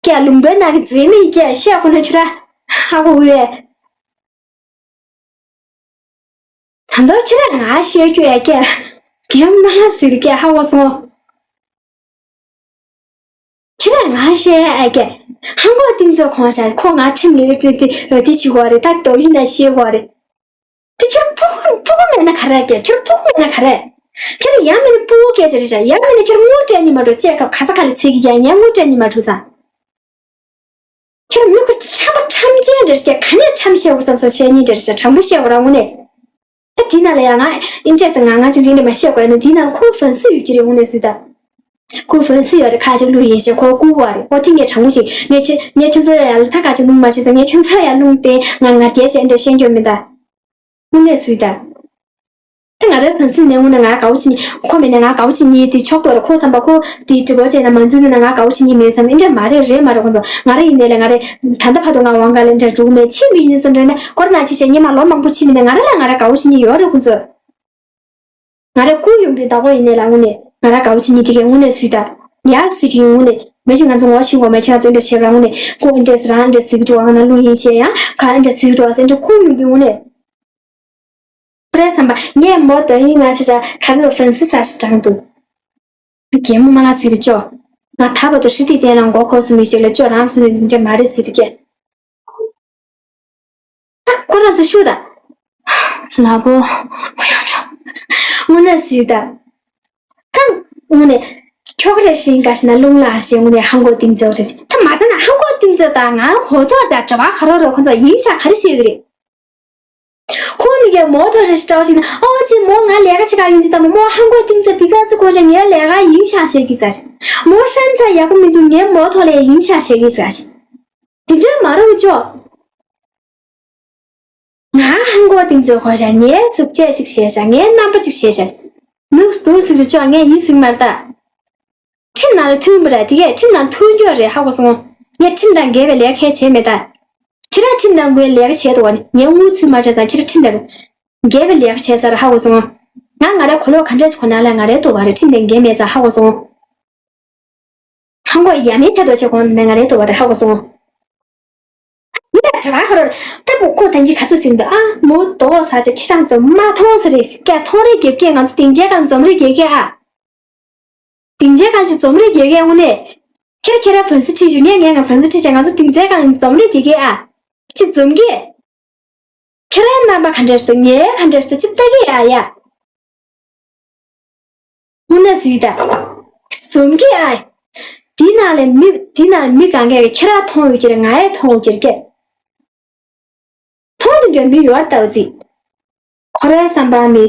སྐད་ལུང་པའི་ནང་གི་མཛེས་མའི་སྐད་བཤད་ཁོ་ན་ཁྱོད་ར་ཧ་གོ་བས། ད་མདོ་ཁྱེད་ར་ང་བཤད་རྒྱུ་ཡ་སྐད་གན་མ་ཟེར་སྐད་ཧ་གོ་སོང་། ཁྱེད་ར་ང་བཤད་ཡ་སྐད་ཧང་གོ་ཏིང་ཙོ་ཁོང་ཤ་ཁོ་ང་ཁྲིམས་ལུགས་དེ་དེ་དེ་བྱེད་དགོས་རེད། ད་དོ་ཡིན་ན་བཤད་དགོས་རེད། དེ་ཁྱོད་ཕྲུ་གུ་ཕྲུ་གུ་མེད་ན་ག་རེ་སྐད། ཁྱོད་ཕྲུ་གུ་མེད་ན་ག་རེ། ཁྱེད་ཡང་མིན་ན་ཕྲུ་གུ་སྐད་ཆ་རེད་ཤག་ཡང་མིན་ན་ཁྱོད་དངུལ་སྤྲད་ནི་མ་འགྲོ་བཅས་ཁ་ག་ས་ག་ལ་ཚེ་གི་ཡང་ངས་དངུལ་སྤྲད་ནི་མ་འགྲོ་ས། ཁྱེད་མི་ཁོ་ཁྲམ་པ་ཁྲམ་ཅན་འདྲ་ཤག་ག་ནས་ཁྲམ་བཤད་དགོས་བསམ་སོ་བཤད་ཉིན་འདྲ་ཤག་དྲང་པོ་བཤད་དགོས་ར་དངོས་གནས། ད་དེ་ན་ལ་ཡང་ང་ཨིན་ཏྲེས་ང་ང་ཅིག་རིང་ལས་མ་བཤད་དགོས་ན་དེ་ན་ཁོ་ཧྥན་སི་ཡོད་ཀྱི་རེད་དངོས་གནས་སུ་ད། ཁོ་ཧྥན་སི་ཡོད་རེད་ཁ་ཅིག་ལུས་ཡིན་ཞེས་ཁོ་བསྐུར་བ་རེད། ཨོ་དེ་ངས་དྲང་པོ་ཅིག་ངས་ཁྱེད་ངས་ཁྱོད་ཚོ་ཡ་ལ་ད་ཁ་ཅིག་ལུང་མ་བྱེད་ས་ངས་ཁྱོད་ཚོ་ཡ་ལུང་སྟེ་ང་ང་རྒྱལ་བྱས་འདྲ་བཤད་རྒྱུ་མིན་ད། དངོས་གནས་སུའི་ད། ད་ང་རའི་གང་སྲིད་ནས་དངོས་གནས་ང་དགའ་བོ་བྱེད་ནི་ཁོ་མེད་ནས་ང་དགའ་བོ་བྱེད་ནི་དེ་ཆོག་ཏོ་རེད། ཁོ་བསམ་པ་ཁོ་དེའི་དྲི་བ་བྱས་ན་མ་འཛུལ་ནས་ང་དགའ་བོ་བྱེད་ནི་མེད་བསམ་ཨེ་འདྲ་མ་རེད། རེད་མ་རེད། ཁོ་ཚོ་ང་རེ་ཡིན་ནས་ལ་ང་རེ་ད་ལྟ་བར་དུ་ང་དབང་ག་ལ་འདྲ་འགྲོ་གི་མེད། ཕྱིན་པ་ཡིན་ནི་བསམ་འདྲ་ན་ཁོ་རེ་ན་ཅི་བྱས་སྙེ་མ་ལོ་མང་པོ་ཕྱིན་མི་ནས་ང་རེ་ལ་ང་རེ་དགའ་བོ་བྱེད་ནི་ཡོད་རེད་ཁོ་ཚོ། ང་རེ་སྐུ་ཡོང་གི་བདག་པོ་ཡིན་ནས་ལ་དངོས་གནས་ང་ར་དགའ་བོ་བྱེད་ནི་དེ་གའི་དངོས་གནས་སུའི་ད། ཡ་སྲིད་ཀྱི་ཡོང་ནས་མི་ཞིག་ང་ཚོ་ངོ་ཤེས་དགོས་མེད་ཁྱེད་རང་ཚོ་འདྲ་བྱས་པ་དངོས་གནས་སྐུ་ཨེ་འདྲས་རང་འདྲས་ཟིག་འདུག་ཨ་ང་ན་ལུས་ཡིན་བྱས་ཡ་ག་ཨེ་འདྲས་ཟིག་འདུག་ཨ་སེ་འདྲ་སྐུ་ཡོང་གི་དངོས་གནས། ཁོ་རའི་བསམ་པ་ངས་མོ་དོན་ཡིན་ང་ཆེ་ཆ་ག་རེ་རུ་ཧྥན་སི་ས་ཞིག་དྲངས་འདུག་རྒན་མོ་མ་ལ་ཟེར་ཅོ། ང་ད་བར་དུ་ཧྲི་ཏི་ཏན་ལ་མགོ་འཁོར་སོང་མི་ཞིག་ལ་ཅོ་རང་སོང་ནས་འདི་འདྲ་མ་རེད་ཟེར་གི། ད་ཁོ་རང་ཚོ་ཤུ་ད། ལ་བོ། དངོས་གནས་ཟེར་ད། ད་དངོས་གནས། ཁྱོ་ག་རེ་ཞིག་འགའ་ཞིག་ན་རླུང་ལ་ཞེས་དངོས་གནས་ཧང་གོ་ཏིང་ཙེའོ་རེད། ད་མ་ཚད་ན་ཧང་གོ་ཏིང་ཙེའོ་དང་ང་ཧོ་ཙོ་དང་གྲྭ་བ་ག་རོ་རོ་ཁོ་ཚོ་ཡིན་ཤག་ག་རེ་བཤད་གི་རེད། ཁོང་གཉིས་ཀས་མོ་ཐོག་རེ་ཞིག་འདྲ་བ་ཞིག་ན་ཨོ་ཙི་མོ་ང་ལས་ཀ་བྱེད་ག་ཡོང་དུས་ཙམ་པ་མོ་ཧང་གོ་ཏིང་ཙེ་འདི་ག་ཚོད་གོ་ཤ་ངའི་ལས་ཀ་ཡིན་ཤག་བྱེད་གི་ཟ་ཞིག་མོ་ཧྲན་ཚ་ཡག་པོ་མི་འདུག་ངའི་མོ་ཐོག་ལས་ཡིན་ཤག་བྱེད་གི་ཟ་ཞིག་འདི་འདྲ་མ་རུང་ཅོ། ང་ཧང་གོ་ཏིང་ཙེ་གོ་ཤ་ངའི་ཚུགས་བཅད་ཅིག་བྱས་ཤ་ངའི་རྣམ་པ་ཅིག་བྱས་ཤ། ནུག་སྟུག་ཟིག་རེ་ཅོ་ངས་ཡིན་ཟིག་མ་རེད་ད། ཁྲིམས་ནང་ལ་མཐུན་པ་རེད། དེ་གས་ཁྲིམས་ནང་མཐུན་རྒྱུ་རེད་ཧ་གོ་སོང་། ངས་ཁྲིམས་དང་འགལ་བའི་ལས་ཁས་བྱས་མེད་ད། ཁྱེད་རང་ཁྲིམས་དང་འགལ་ལས་ཀ་བྱས་འདུག་བ་ནི་ངས་དངུལ་ཚུལ་མ་སྤྲད་ཙང་ཁྱེད་རང་ཁྲིམས་དང་འགལ་བའི་ལས་ཀ་བྱས་ཚར་ཧ་གོ་སོང་། ང་ང་རའི་གོ་ལོག་ག་འདྲས་གོ་ན་ལ་ང་རའི་ལྟོ་བ་རེད་ཁྲིམས་དང་འགལ་མེད་ཙང་ཧ་གོ་སོང་། ཧང་གོ་ཡ་མེད་ཆ་དོ་ཆེ་གོང་ནས་ང་རའི་ལྟོ་བ་རེད་ཧ་གོ་སོང་། མི་ལ་དྲི་བ་ཁ་རོ་ལྟ་བུ་ཁོ་ཐན་གྱི་ག་ཚོད་ཟིན་འདུག་ཨ་མོ་དོ་ས་ཆ་ཁྱེད་རང་ཚོ་མ་མཐོང་ས་རེད་སྐད་མཐོང་རེ་རྒྱབ་ཀྱི་ང་ཚོ་སྡིངས་ཆའི་སྒང་འཛོམས་རེ་རྒྱབ་ཀྱི་ཨ། སྡིངས་ཆའི་སྒང་ཅིག་འཛོམས་རེ་རྒྱག་གི་དངོས་གནས། ཁྱེད་ར་ཁྱེད་ར་ཕན་སི་ཁྲིད་ཞུ་ངས་ངས་ང་ཕན་སི་ཁྲིད་བྱས་ང་ཚོ་སྡིངས་ཆའི་སྒང་འཛོམས་རེ་རྒྱག་གི་ཨ། ཅིག་འཛོམས་ཀྱི། ཁྱེད་རའི་རྣམ་པ་ག་འདྲས་སོ་ངའི་ག་འདྲས་སོ་ཅིག་ལྟ་གི་ཨ་ཡ། དངོས་གནས་སུ་ཡིད་ད། འཛོམས་ཀྱི་ཨ། དེའི་ནང་ལས་མི་དེའི་ནང་ལས་མི་གང་གས་ཁྱེད་ར་མཐོང་ཡོད་ཀྱི་རེད་ང་ཡང་མཐོང་ཡོད་ཀྱི་རེད་སྐད། མཐོང་དུ་འགྱོ་མི་ཡོད་ལྟ་བུ་ཅིག་ཁོ་རའི་བསམ་པ་མི།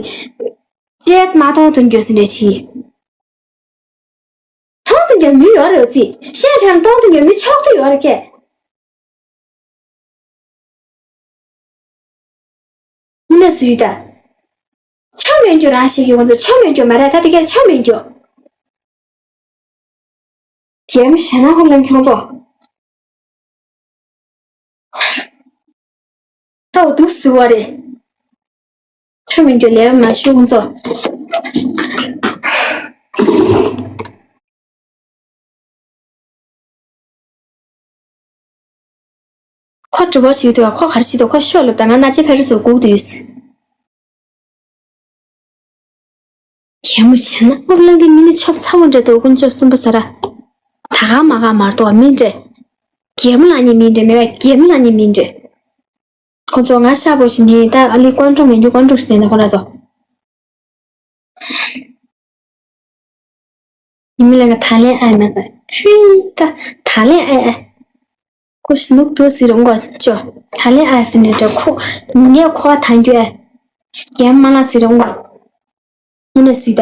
ཅེས་མ་མཐོང་དུ་འགྱོ་ཟིན་རེ་ཞིག་མཐོང་དུ་འགྱོ་མི་ཡོད་རེ་ཅིག་ཤན་ཁྲམ་མཐོང་དུ་འགྱོ་མི་ཆོག་ཏུ་ཡོད་རེ་སྐད། དངོས་གནས་སུ་ཡིད་ད། ཆོ་མེད་འགྱོ་རང་ཞིག་གི་ཁོང་ཚོ་ཆོ་མེད་འགྱོ་མ་རེད་ད་དེ་གས་ཆོ་མེད་འགྱོ། རྒྱལ་མོ་ཞེ་ན་ཧོར་ལ་ཁྱོད་ཚོ། ཧྲའོ་འདུག་ཟེར་བ་རེད། ཁྲོ་མི་འགྱོ་ལས་མ་ཞུ་ཁོང་ཚོ། ཁོ་དྲི་བ་ཞིག་འདུག་ཁོ་ག་རེ་ཞིག་འདུག་ཁོ་ཤོ་ལབ་ད་ང་ན་ཅི་ཕེ་རུ་སུ་སྒུག་དུས། རྒྱལ་མོ་ཞེ་ན་ཧོར་གླིང་གི་མི་ནི་ཆོབ་ཚ་བོ་འདྲ་འདུག་དཀོན་མཆོག་གསུམ་པོ་ཟེར་ར། ད་ག་མ་ག་མར་གཏོགས་མི་འདྲ། རྒྱལ་མོ་ལ་ནི་མི་འདྲ་མེད་པ་རྒྱལ་མོ་ལ་ནི་མི་འདྲ། ཁོ་ཚོ་ང་ཤ་པོ་ཞིག་ནི་ད་ཨ་ལི་ཀོན་ཀྲོ་མེན་རྒྱུ་ཀོན་ཀྲོ་ཞིག་ནས་ན་ཁོ་ར་ཚོ། ཡིན་མི་ལ་ང་ད་ལན་ཨ་ན་ཁ་ཁྲིན་ད་ད་ལན་ཨ་ཨ། ཁོ་ནུབ་ཏུ་ཟེར་འོང་གོ་ཅོ། ད་ལན་ཨ་ཟེར་འདྲ་འདྲ་ཁོ། ངས་ཁོ་ཐང་རྒྱུ་ཨེ། རྒན་མ་ལ་ཟེར་འོང་གོ། དངོས་གནས་སུས་ད།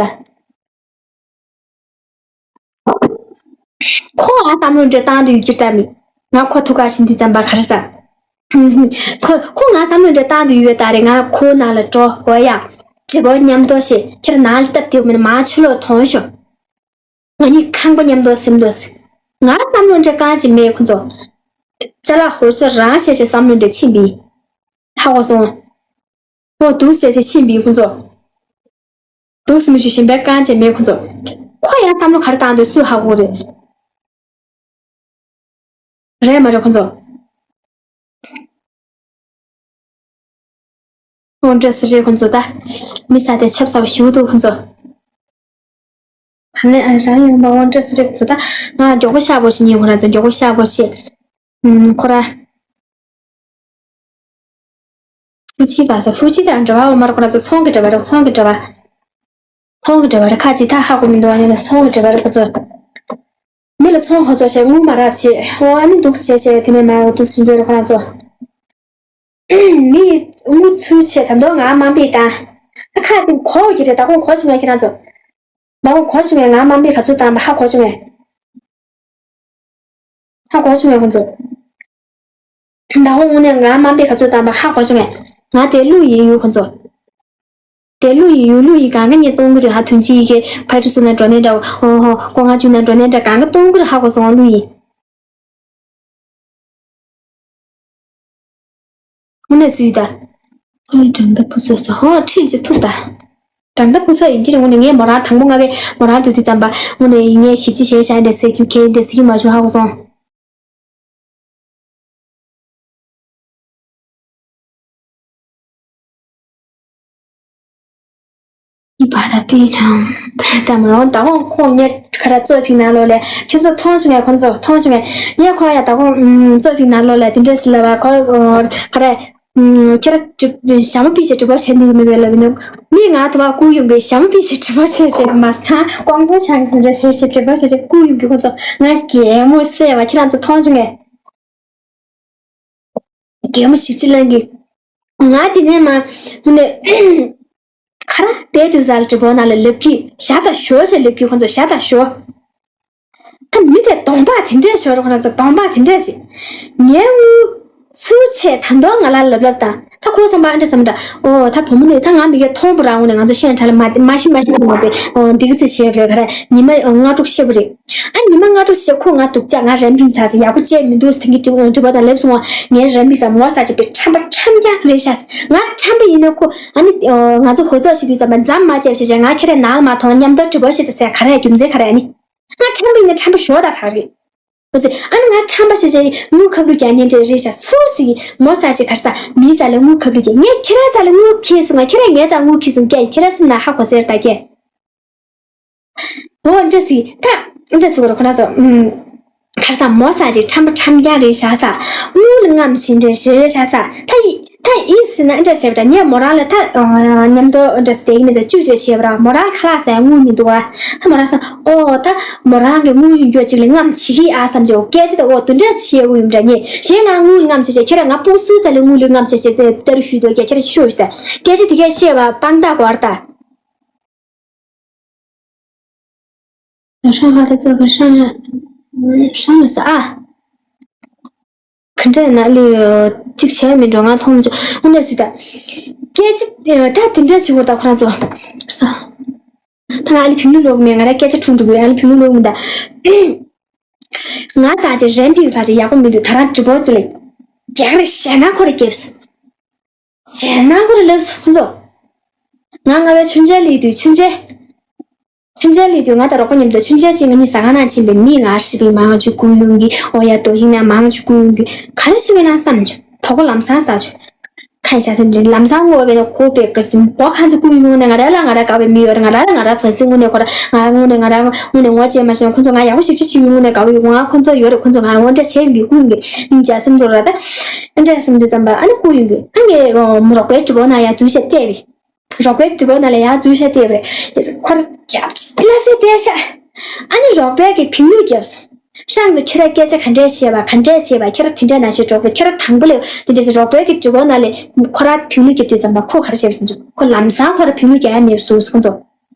ཁོ་ང་བསམ་བློ་འདྲ་བཏང་དུ་ཡོད་ཀྱི་ད་མི། ང་ཁོ་ཐུག་ག་ཤིན་དུས་ཙམ་པ་ག་རེ་ཟ། ཁོ་ཁོ་ང་བསམ་བློ་འདྲ་བཏང་དུ་ཡོད་ད་རེད། ང་ཁོ་ནང་ལ་འགྲོ་འོ་ཡ། བྱེད་པོ་མཉམ་དུ་ཞེས་ཁྱེད་ནང་ལ་སྟབས་བདེ་མིན་མ་ཆུ་ལོག་མཐོང་ཤོག་ང་གཉིས་ཁང་པ་མཉམ་དུ་སེམས་དུས། ང་བསམ་བློ་འདྲ་གང་ཅི་མེད་ཁོ་ཚོ། ཅ་ལག་ཧོར་སོ་རང་བྱས་བྱས་བསམ་བློ་འདྲ་ཕྱིན་པས། ཧ་གོ་སོང་། ཨོ་འདུག་བྱས་བྱས་ཕྱིན་པས་ཁོ་ཚོ། འདུག་སེམས་ཤུགས་གཞན་པའི་གང་བྱས་མེད་ཁོ་ཚོ། ཁོ་ཡང་བསམ་བློ་ག་རེ་བཏང་འདུག་སུས་ཧ་གོ་རེད། རེད་མ་རེད་ཁོ་ཚོ། ཨོ་འདྲ་སི་རེད་ཁོ་ཚོ་ད། མི་ས་དེ་ཆབ་ཚ་བ་ཞུ་འདུག་ཁོ་ཚོ། ད་ནི་ཨ་རང་ཡོང་པ་ཨོ་འདྲ་སི་རེད་ཁོ་ཚོ་ད། ང་མགྱོགས་པོ་ཤག་པོ་ཞིག་ཉིན་ཁོ་རང་ཚོ་མགྱོགས་པོ་ཤག་པོ་ཞིག་ཁོ་ར། ཧྥུ་ཅི་བ་ས་ཧྥུ་ཅི་དང་འབྲེལ་བ་འོ་མར་ཁོ་ར་ཚོ་ཚོང་གི་འབྲེལ་བ་རེད། ཚོང་གི་འབྲེལ་བ། ཚོང་གི་འབྲེལ་བ་རེད། ཁ་ཅིག་ཐག་ཧ་གོ་མི་འདུག་ཨ་ནི་ཚོང་གི་འབྲེལ་བ་རེད་ཁོ་ཚོ། མི་ལ་ཚོང་ཧོ་ཚོ་བྱས་དངུལ་མ་རག་བྱས་འོ་ཨ་ནི་འདུག་བྱས་བྱས་དེ་ནས་མ་འོ་འདུག་ཟིན་འགྲོ་རེད་ཁོ་ར་ཚོ། མི་དངུལ་ཚུར་བྱས་ད་མདོ་ང་དམའ་འབེབས་བཏང་། ཨ་ཁ་ཅིག་གོ་གི་རེད། ད་ཁོང་གོ་བྱུང་ངས་ཁྱེད་རང་ཚོ། ད་ཁོང་གོ་བྱུང་ངས་ང་དམའ་འབེབས་ག་ཚོད་བཏང་བ་ཧ་གོ་བྱུང་ངས། ཧ་གོ་བྱུང་ངས་ཁོང་ཚོ། ད་ཁོང་དངོས་གནས་ང་དམའ་འབེབས་ག་ཚོད་བཏང་བ་ཧ་གོ་བྱུང་ངས། ང་དེ་ཀླུ་ཡིན་ཡུལ་ཁོང་ཚོ། དེ་ཀླུ་ཡིན་ཡུལ་ཀླུ་ཡིན་གང་ག་ཉིད་གཏོང་གི་རེད། ཧ་དོན་ཅི་ཡི་གེ་ཕ་ཁྲི་སུ་ན་འགྲོ་ནས་འདྲ་འོ་ཧོ་ཀོ་ང་ཅུ་ན་འགྲོ་ནས་འདྲ་གང་ག་གཏོང་གི་རེད། ཧ་གོ་སོང་ཀླུ་ཡིན། དངོས་གནས་སུས་ད། ཨོའི་དྲང་ད་བུ་ཚོ་སོ་ཧོ་ཁྲིད་ཅིག་ཐུབ་ད། དྲང་ད་བུ་ཚོ་ཡིན་གྱི་རེད། དངོས་གནས་ངས་མོ་རང་དང་པོ་ང་བས་མོ་རང་དུ་དུས་ཙམ་པ་དངོས་གནས་ངས་ཞིབ་ཅིག་བྱས་བཞག་འདྲ་ཟེར་རྒྱུ་གལ་འདྲ་ཟེར་རྒྱུ་མ་བྱུང་ཧ་གོ་སོང་། ཨི་བ་ད་པི་ཀྲང་། ད་མ་འོང་ད་འོང་ཁོང་ངས་ཁ་ར་རྩོད་ཕིང་ནང་ལོགས་ལས་ཁྱོད་ཚོ་མཐོང་བྱུང་ངས། ཁོང་ཚོ་མཐོང་བྱུང་ངས་ངས་ཁོང་ཡ་ད་འོང་རྩོད་ཕིང་ནང་ལོགས་ལས་དེ་འདྲས་ལབ་པ་ཁོ་ཁ་ར་ཁྱེད་ར་ཞྭ་མོ་ཕི་ཞེས་དྲི་བ་བྱས་འདུག་མི་བས་ལབ་ཡིན་ནོ། མི་ང་དུ་བ་བཀུག་ཡོང་གི་ཞྭ་མོ་ཕི་ཞེས་དྲི་བ་བྱས་བྱས་མ་ཐང་ཀོང་པོ་ཆང་གི་འདྲ་བྱས་བྱས་དྲི་བ་བྱས་བྱས་བཀུག་ཡོང་གི། ཁོང་ཚོ་ང་གད་མོ་བསད་པ་ཁྱེད་རང་ཚོ་མཐོང་བྱུང་ངས། གད་མོ་ཞིབ་ཅིག་ལངས་གི། ང་དེ་ནས་མ་ནས་ཁ་ར་དེ་དུས་ཟ་ལ་དྲི་བ་ན་ལ་ལབ་གི་ཞྭ་དང་ཞོ་ཞེས་ལབ་གི། ཁོང་ཚོ་ཞྭ་དང་ཞོ། ད་མི་དེ་གདོང་པ་དེ་འདྲས་ཞོ་ར་ཁོང་ཚོ་གདོང་པ་དེ་འདྲས་ཞིག་ངའི་དངུལ་ཚུར་ཆད་ད་དོ་ང་ལ་ལབ་ལབ་དང་། ད་ཁོ་བསམ་པ་ཨ་འདྲ་བསམ་འདྲ། ཨོ་ད་བུ་མོ་དེ་ད་ང་མི་གེ་མཐོང་བུ་རང་ངོ་ནས་ང་ཚོ་ཤེས་ཁྲ་ལ་མ་མ་ཤི་མ་ཤི་ངོ་དེ་ཨོ་འདི་གི་ཚེ་བྱས་པ་རེད། ག་རེ་ཉི་མ་ལྔ་དྲུག་བཤད་པ་རེད། ཨ་ཉི་མ་ལྔ་དྲུག་བཤད་ཁོ་ང་སྡུག་ཅག་ང་རན་ཕིང་ཚ་ཞིག་ཡག་པོ་བྱས་མི་འདུག་ད་གི་དྲི་དྲི་བ་དང་ལབ་སོང་བ། ངའི་རན་ཕིང་ཚ་མོ་ས་ཅིག་པའི་ཁྲམ་པ་ཁྲམ་རྐྱང་རེད་ཤག་ང་ཁྲམ་པ་ཡིན་ན་ཁོ་ཨ་ནི་ང་ཚོ་ཧོ་ཚོགས་ཤིག་དུས་ཙམ་པ་འཛམ་མ་བྱས་བྱས་བྱས་ང་ཁྱེད་རའི་ནང་ལ་མ་མཐོང་མཉམ་དུ་དྲི་བ་བཤད་དུ་ཟེར་ག་རེ་རྒྱུ་མཚན་ག་རེ་ཨ་ནི། ང་ཁྲམ་པ་ཡིན་ན་ཁྲམ་པ་ཞོ་ད་ད་རེད། ཨོ་ཙི། ཨ་ནི་ང་ཁྲམ་པ་ཞེས་བྱའི་དངུལ་ཁབ་ལུ་རྒྱག་ཉན་འདྲེ་རེད་ཤག་ཚོ་ཟིག་མོ་ས་ཅིག་གར་ས་མིའི་རྩ་ལ་དངུལ་ཁབ་ལུ་རྒྱག་ངས་ཁྱེད་རའི་རྩ་ལ་དངུལ་ཁྱེར་སོང་ང་། ཁྱེད་རའི་ངའི་རྩ་དངུལ་ཁྱེར་སོང་ཀྱེ། ཁྱེད་རའི་སེམས་ན་ཧ་གོ་ཟེར་ད་ཀྱེ། ཨོ་འདྲ་ཟིག་ད་འདྲ་ཟིག་གོ་ར་ཁོ་ན་ཚོ་ཨུམ། གར་ས་མོ་ས་ཅིག་ཁྲམ་པ་ཁྲམ་རྐྱང་རེད་ཤག་ས། དངུལ་ལ་རྔམ་བྱེད་འདྲེ་རེད་ཤག་ས། ད་ཡི་ད་ཡིན་ཟེར་ན་འདྲ་བྱས་པ་འདྲ། ངས་མོ་རང་ལ་ད་མཉམ་དུ་འདྲ་ཟིག་དེ་གི་མི་ཚོ་བཅུ་བཅོས་བྱས་པ་ར་མོ་རང་ཁ་ལག་ཟ་ཡ་དངུལ་མི་འདུག་བ། ད་མོ་རང་སང་ཨོ་ད་མོ་རང་གི་དངུལ་ཡོད་ཅིག་ལ་རྔམ་བྱེད་ཀྱི་ཨ་བསམ་བྱས། ཨོ་སྐད་ཆ་དེ་ཨོ་དེ་འདྲ་བྱེད་དགོས་ཡོད་འདྲ། ངས་གཞན་ང་དངུལ་རྔམ་བྱེད་བྱས་ཁྱེད་རང་ང་སྤུ་སུ་ཚ་ལ་དངུལ་ལ་རྔམ་བྱེད་བྱས་ཏེ་ཏར་ཞུས་འདུག་ཀྱེ། ཁྱེད་རང་ཤོད་ཤི་ད་སྐད་ཆ་དེ་གས་བཤད་པ་དཔང་རྟགས་དགོས་ར་ད། ཧྲང་ཧ་ད་ཙ་ག་ཧྲང་ཧྲང་ལ་ས་ཨ། ག་འདྲ་ན་ལི་ཅིག་བྱས་མི་འགྲོ་ང་མཐོང་མི་འཇུག་དངོས་གནས་སུ་ད། སྐད་ཆ་ད་དེ་འདྲ་ཞིག་བར་ད་ཁོ་རང་ཚོ། ད་ང་ལི་བིང་ལུ་ལོག་མེད། ང་ར་སྐད་ཆ་འཁྲུག་འགྲོ་གི། ང་ལི་བིང་ལུ་ལོག་མེད་ད། ང་ས་ཅེ་རན་པིང་ས་ཅེ་ཡག་པོ་མི་འདུག་ད་རང་དྲི་བོ་ཙི་ལ་རྒྱག་རེ་ཞེ་ན་ཁོ་ར་སྐྱེབས་སོ། ཞེ་ན་ཁོ་ར་ལབ་སོ་ཁོ་ཚོ། ང་ང་བའི་ཆུན་ཆེ་ལི་དུས་ཆུན་ཆེ། ཆུན་ཆེ་ལི་དུས་ང་དང་རོགས་པ་མཉམ་དུ་ཆུན་ཆེ་ཅིག་ང་གཉིས་ཟ་ཁང་ནང་ཕྱིན་པའི་མི་ང་ཧྲི་པི་མང་ཆུ་ཀུ་ཡོང་གི། ཨོ་ཡ་དོ་ཡིན་ན་མང་ཆུ་ཀུ་ཡོང་གི། ག་རེ་ཞིག་ཡིན་ན་བསམ་བྱུང་། དོ་པོ་ལམ་སང་ཟ་བྱུང་། ཁ་ཡི་ཤ་ཟན་འདྲེ་ལམ་སང་ངོ་བས་ན་ཁོ་པའི་ཀ་ཟིན་པོ་ཁ་ཚི་ཀུ་ཡོང་ནས་ང་ར་ལ་ང་ར་དགའ་བའི་མི་ཡོད་རེད། ང་ར་ལ་ང་ར་ཕན་སེ་དངོས་གནས་ཁོ་ར་ང་དངོས་གནས་ང་ར་དངོས་གནས་ངོ་ཅེས་མ་བྱས་ན་ཁོ་ཚོ་ང་ཡག་པོ་ཞིབ་ཆ་ཞིག་ཡོང་ནས་དགའ་བའི་ང་ཁོ་ཚོ་ཡོད་རེད། ཁོ་ཚོ་ང་འོ་འདྲ་བྱས་ཡོང་གི་ཀུ་ཡོང་གི་མིང་ཅག་སེམས་དུ་ར་ད་འདྲ་སེམས་དུ་ཙམ་པ་ཨ་ནི་ཀུ་ཡོང་གི་ཨ་ངས་མོ་རོགས་པའི་གྲི་བོ་ན་ཡ་འཛུལ་ཤ་བལྟས་པས། རོགས་པའི་གྲི་གུ་ནང་ལ་ཡར་འཛུལ་ཤ་བལྟས་པ་རེད། ཁོ་ར་རྒྱབ་ལབ་ཤ་བལྟས་ཤ། ཨ་ནི་རོགས་པའི་གི་བིང་ལུ་རྒྱབ་སོང་ ཧྲང་ཙེ་ཁྱོད་ར་སྐད་ཆ་ག་འདྲས་བཤད་པ་ག་འདྲས་བཤད་པ། ཁྱོད་ར་དེ་འདྲས་ནང་བཞིན་གྲོགས་པོ་ཁྱོད་ར་དང་པོ་ལས་དེ་འདྲས་རོགས་པའི་གི་གྲི་གོ་ན་ལས་ཁོ་ར་བེའུ་ལུས་རྒྱབ་དུས་ཙམ་པ་ཁོ་ག་རེ་བཤད་པ་ཟེར་ན་ཁོ་ལམ་སང་ཁོ་ར་བེའུ་ལུས་རྒྱག་ཡ་མེད་པ་བཟོ་ཁོ་ཚོ།